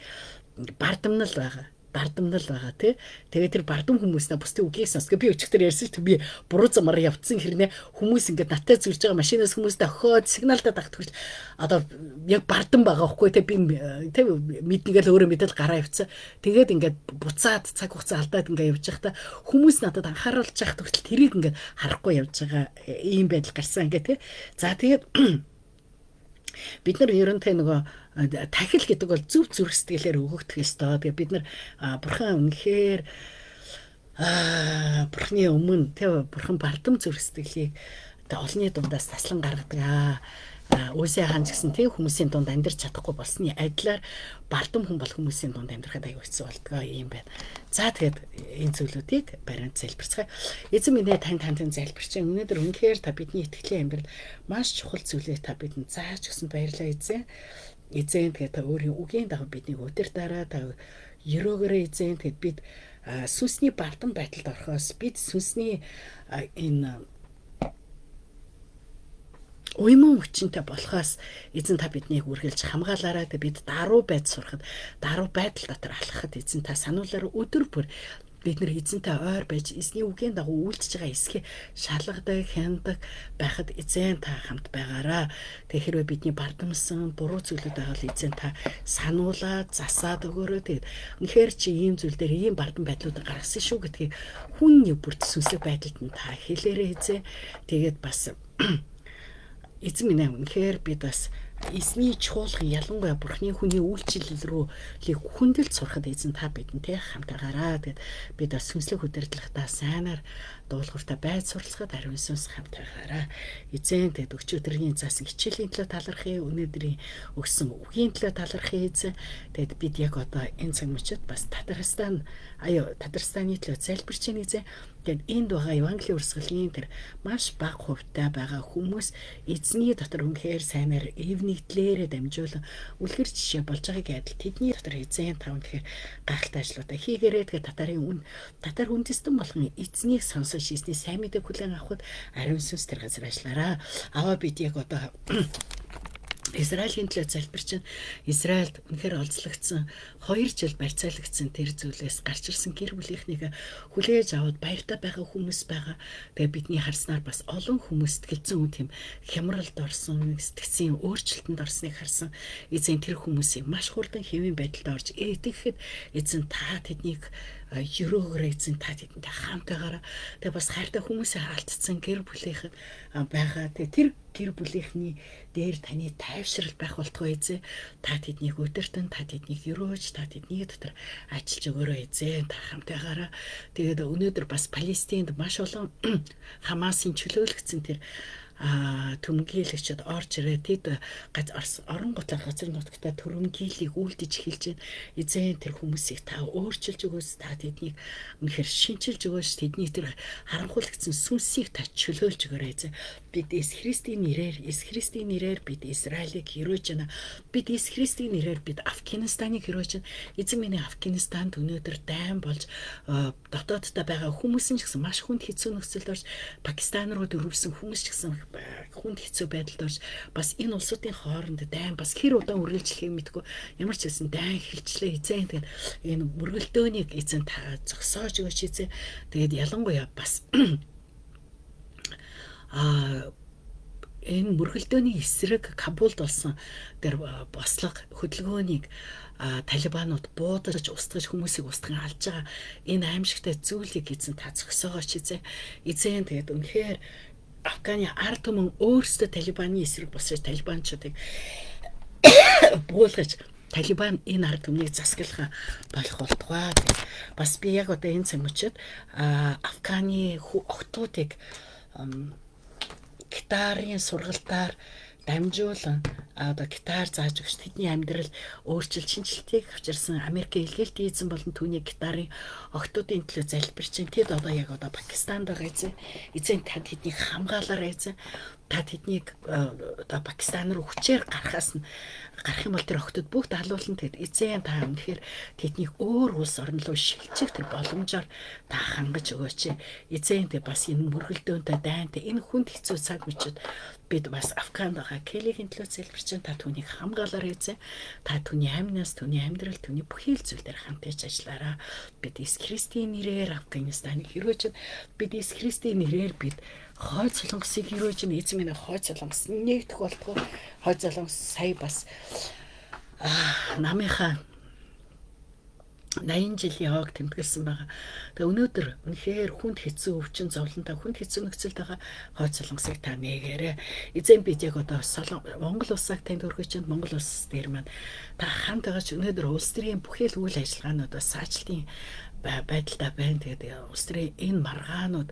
бардамнал байгаа, бардамнал байгаа, тий. Тэгээд тэр бардам хүмүүс на бусдын үгийг сонсгоо. Би өчигдөр ярьсан шүү дээ. Би буруу замаар явцсан хэрнээ хүмүүс ингээд наттай зүрж байгаа машинаас хүмүүст охиод сигналдаа дагт хүртэл одоо яг бардам байгаа байхгүй, тий. Би тий мэднийгээл өөрөө мэдэл гараа явцсан. Тэгээд ингээд буцаад цаг хугацаа алдаад ингээд явж байхдаа хүмүүс надад анхааруулж байхад хүртэл тэрийг ингээд харахгүй явж байгаа ийм байдал гарсан ингээд, тий. За, тэгээд бид нар ер нь тэ нөгөө тахил гэдэг бол зөв зүрх сэтгэлээр өгөгдөх ёстой. Тэгээ бид нар бурхан үнэхээр бурхны өмнө тэ бурхан бардам зүрх сэтгэлийг тэ олонний дундаас таслан гаргадаг аа. Үйсээ хаан ч гэсэн тийм хүмүүсийн дунд амьдарч чадахгүй болсны адилаар бардам хүн бол хүмүүсийн дунд амьдрахад аюу хэцүү болдгоо юм байна. За, тэгээд энэ зүйлүүдийг баримт залбирцгаая. Эзэн минь ээ, танд хандан залбирч байна. Өнөөдөр үнэхээр та бидний итгэлийн амьдрал маш чухал зүйлийг та бидэнд зааж өгсөн, баярлалаа, эзэн. Эзэн, тэгээд та өөрийн үгийн дагуу биднийг удирдаарай, та ерөөгөрөө, эзэн. Тэгээд бид сүнсний бардам байдалд орохоос, бид сүнсний энэ уйман хүчинтэй болохоос эзэн та биднийг үргэлж хамгаалаарай. Тэг бид даруй байж сурахад, даруй байдал дотор алхахад эзэн та сануулаарай. Өдөр бүр бид нар эзэнтэй ойр байж, эзний үгийн дагуу үйлдэж байгаа эсхийг шалгадаг, хянадаг байхад эзэн та хамт байгаараа. Тэгээ хэрвээ бидний бардамсан буруу зүйлүүд байгаа бол эзэн та сануулаад засаад өгөөрэй. Тэгээд үнэхээр чи ийм зүйл дээр ийм бардам байдлуудыг гаргасан шүү гэдгийг хүн нэг бүрт сүнслэг байдалд нь та хэлээрэй, эзэн. Тэгээд бас эзэн минь ээ, үнэхээр бид бас эзний чуулган, ялангуяа бурхны хүний үйлчлэл рүү хүндэлж сурахад эзэн та бидэнтэй хамтаагаараа. Тэгээд бид бас сүнслэг удирдлагатаа сайнаар дуулууртай байж суралцахад ариун сүнс хамтаагаараа, эзэн. Тэгээд өчигдрийн заасан хичээлийн төлөө талархъя, өнөөдрийн өгсөн үгийн төлөө талархъя, эзэн. Тэгээд бид яг одоо энэ цаг мөчид бас Татарстан аюу Татарстаны төлөө залбирч байна, эзэн. Тэгээд энд байгаа Евангелийн урсгалын тэр маш бага хувьтай байгаа хүмүүс эзний дотор үнэхээр сайнаар эв нэгдлээрээ дамжуулан үлгэр жишээ болж байгааг адил тэдний дотор эзэн та үнэхээр гайхалтай ажлуудаа хийгээрэй. Тэгээд татарын үн татар үндэстэн болгон эзнийг сонсож, эзний сайн мэдээг хүлээн авахад ариун сүнс тэр газар ажиллаараа. Аваа, бид яг одоо Израилийн төлөө залбирч байна. Израильд үнэхээр олзлогдсон 2 жил барьцаалагдсан тэр зүйлээс гарч ирсэн гэр бүлийнхнийг хүлээж аваад баяртай байгаа хүмүүс байгаа. Тэгээ бидний харснаар бас олон хүмүүс сэтгэл зүйн тийм хямралд орсон, сэтгцийн өөрчлөлтөнд орсныг харсан. Эзэн тэр хүмүүсийг маш хурдан хэвийн байдалд орж итгэхэд эзэн та тэднийг өрөөгөр эзэн та тэдэнтэй хамт байгаараа. Тэгээ бас хайртай хүмүүсээ алдсан гэр бүлийнхэн байгаа. Тэгээ тэр гэр бүлийнхний дээр таны тайвшрал байх болтугай эзэн. Та тэднийг өдөртөн, та тэднийг өрөөж, та тэдний дотор ажиллаж өгөөрэй эзэн. Та хамт байгаараа. Тэгээд өнөөдөр бас Палестинд маш олон Хамасын чөлөөлөгдсөн тэр төмгийлэгчд орж ирээ. Тэд орон гутлаар газар нутагта төрөмгийлийг үлдэж эхэлж байна. Эзэн тэр хүмүүсийг та өөрчилж өгөөс, та тэднийг үнэхээр шинчилж өгөөс, тэдний тэр харанхуйлагдсан сүнсийг та чөлөөлж өгөөрэй эзэн. Бид Есүс Христийн нэрээр, Есүс Христийн нэрээр бид Израилийг өрөөж байна. Бид Есүс Христийн нэрээр бид Афганистаныг өрөөж байна. Эзэн миний Афганистанд өнөөдөр дайн болж дотооддоо байгаа хүмүүс нь ч гэсэн маш хүнд хэцүү нөхцөлд орж, Пакистан руу дөрвсөн хүмүүс ч гэсэн хүнд хэцүү байдалд орж, бас энэ улсуудын хооронд дайн бас хэр удаан үргэлжлэхийг мэдгүй ямар ч байсан дайн эхэлчлээ эзэн. Тэгээд энэ мөргөлдөөнийг эзэн та зогсоож өгөөч эзэн. Тэгээд ялангуяа бас энэ мөргөлдөөний эсрэг Кабулд болсон тэр бослого хөдөлгөөнийг талибанууд буудаж устгаж хүмүүсийг устган алж байгаа энэ аимшигтай зүйлийг эзэн та зогсоогооч эзэн. Эзэн тэгээд үнэхээр Афганы ард түмэн өөрсдөө Талибаны эсрэг босож талибанчуудыг буулгаж Талибан энэ ард түмнийг засаглах болох болтугай. Бас би яг одоо энэ цаг мөчид Афганы охтуудыг гитарын сургалтаар дамжуулан одоо гитар зааж өгч тэдний амьдрал өөрчилж шинжилтийг авчирсан Америкийн илгээлтийн эзэн болон түүний гитарын охтуудын төлөө залбирч байна. Тэд одоо яг одоо Пакистанд байгаа эзэн. Эзэн та тэднийг хамгаалаарай эзэн. Та тэднийг одоо Пакистан руу хүчээр гарахаас нь гарах юм бол тэр охтууд бүгд алуулна. Тэгэд эзэн та үнэхээр тэднийг өөр улс орн руу шилжих тэр боломжоор та хангаж өгөөч. Эзэн тэг бас энэ мөргөлдөөнтэй дайнтай энэ хүнд хэцүү цаг мөчид бид бас Афганд байгаа Келигийн төлөө залбирч байна. Та түүнийг хамгаалаарай эзэн. Та түүний амнаас, түүний амьдрал, түүний бүхий л зүйл дээр хамт ээж ажиллаарай. Бид Иесус Христийн нэрээр Афганистаныг өрөөж байна. Бид Иесус Христийн нэрээр бид Хойд Солонгосыг өрөөж байна. Эзэн минь хойд Солонгос нэгдэх болтгоо. Хойд Солонгос сая бас намынхаа 80 жилийн хойг тэмдэглэсэн байгаа. Тэгээ өнөөдөр үнэхээр хүнд хэцүү өвчин зовлонтой хүнд хэцүү нөхцөлд байгаа хойд Солонгосыг та нээгээрэй. Эзэн бид яг одоо Монгол улсыг танд өргөж байна. Монгол улс дээр маань та хамт байгаа ч өнөөдөр улс төрийн бүхэл үйл ажиллагаанууд саачлтын байдалтай байна. Тэгээд улс төрийн энэ маргаанууд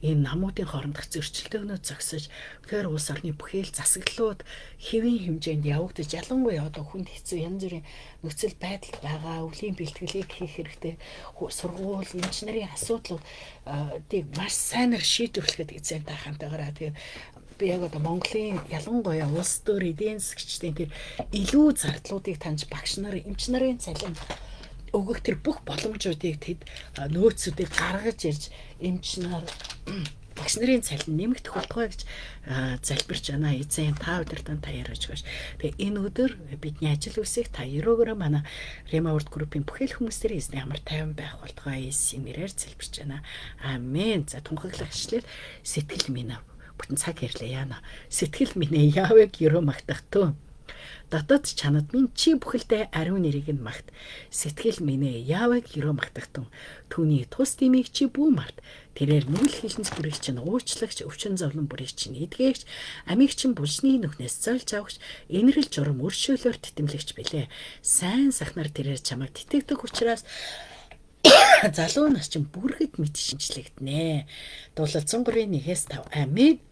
энэ намуудын хоорондох зөрчилдөөнүүд зогсож үнэхээр улс орны бүхэл засаглалууд хэвийн хэмжээнд явагдаж ялангуяа одоо хүнд хэцүү янз бүрийн нөхцөл байдал байгаа өвлийн бэлтгэлийг хийх хэрэгтэй сургууль эмч нарын асуудлуудыг маш сайнаар шийдвэрлэхэд эзэн та хамт байгаарай. Тэгээд би яг одоо Монголын ялангуяа улс төр эдийн засгчдын тэр илүү зардлуудыг таньж багш нар эмч нарын цалин өгөх тэр бүх боломжуудыг тэд нөөцүүдийг гаргаж ирж эмч нар багш нарын цалин нэмэгдэх болтугай гэж залбирч байна. Эзэн та өдөртөн та яриач өгөөч. Тэгээ энэ өдөр бидний ажил үйлсийг та өрөөгөөрөө манай Rema World Group-ийн бүхэл хүмүүстээр эзний амар тайван байх болтугай Есүсийн нэрээр залбирч байна. Амен. За тунхаглах ишлэл сэтгэл минь бүтэн цаг ярьлаа яана. Сэтгэл минь Яавыг өрөө магтах төө. Дотоод чанад минь чи бүхэлдээ ариун нэрийг нь магт. Сэтгэл минь ээ Яавыг өрөө магтахтун. Түүний тус дэмийг чи бүү март. Тэрээр нүгэл хилэнц бүрийг чинь уучлагч, өвчин зовлон бүрийг чинь эдгээгч, амийг чинь булшны нүхнээс зольж авахч, инэрэл журам өршөөлөөр тэтэмлэгч билээ. Сайн сахнаар тэрээр чамайг тэтгэдэг учраас залуу нас чинь бүргэд мэт шинчлэгдэнэ. Дуулал 103-ийн 1-5. Амен.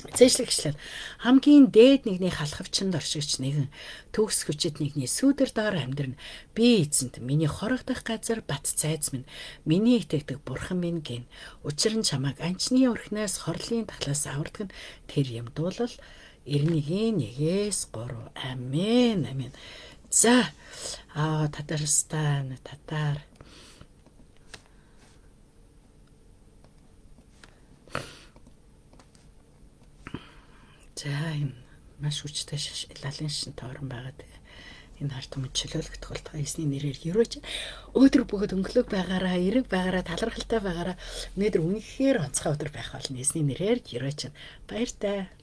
Цээжлэг ишлэл хамгийн дээд нэгний халахвчанд оршигч нэгэн төгс хүчит нэгний сүүдэр доор амьдрна. Би эзэнт миний хорогдох газар бат цайз минь миний итгэдэг бурхан минь гин. Учир нь чамайг анчны өрхнөөс хорлын тахлаас авардаг нь тэр юм. Дуулал 91-ийн 1-ээс 3. Амен. Амен. За Татарстан, Татар. За энэ Маш хүчтэй лалын шин тоорон байгаа. Энэ харт хүмүүс чөлөөлөгдөх болтугай эзний нэрээр ерөөж өдөр бөгөөд өнгөлөг байгаараа, эрэг байгаараа, талархалтай байгаараа. Өнөөдөр үнэхээр онцгой өдөр байх болно. Эзний нэрээр ерөөж. Баяртай.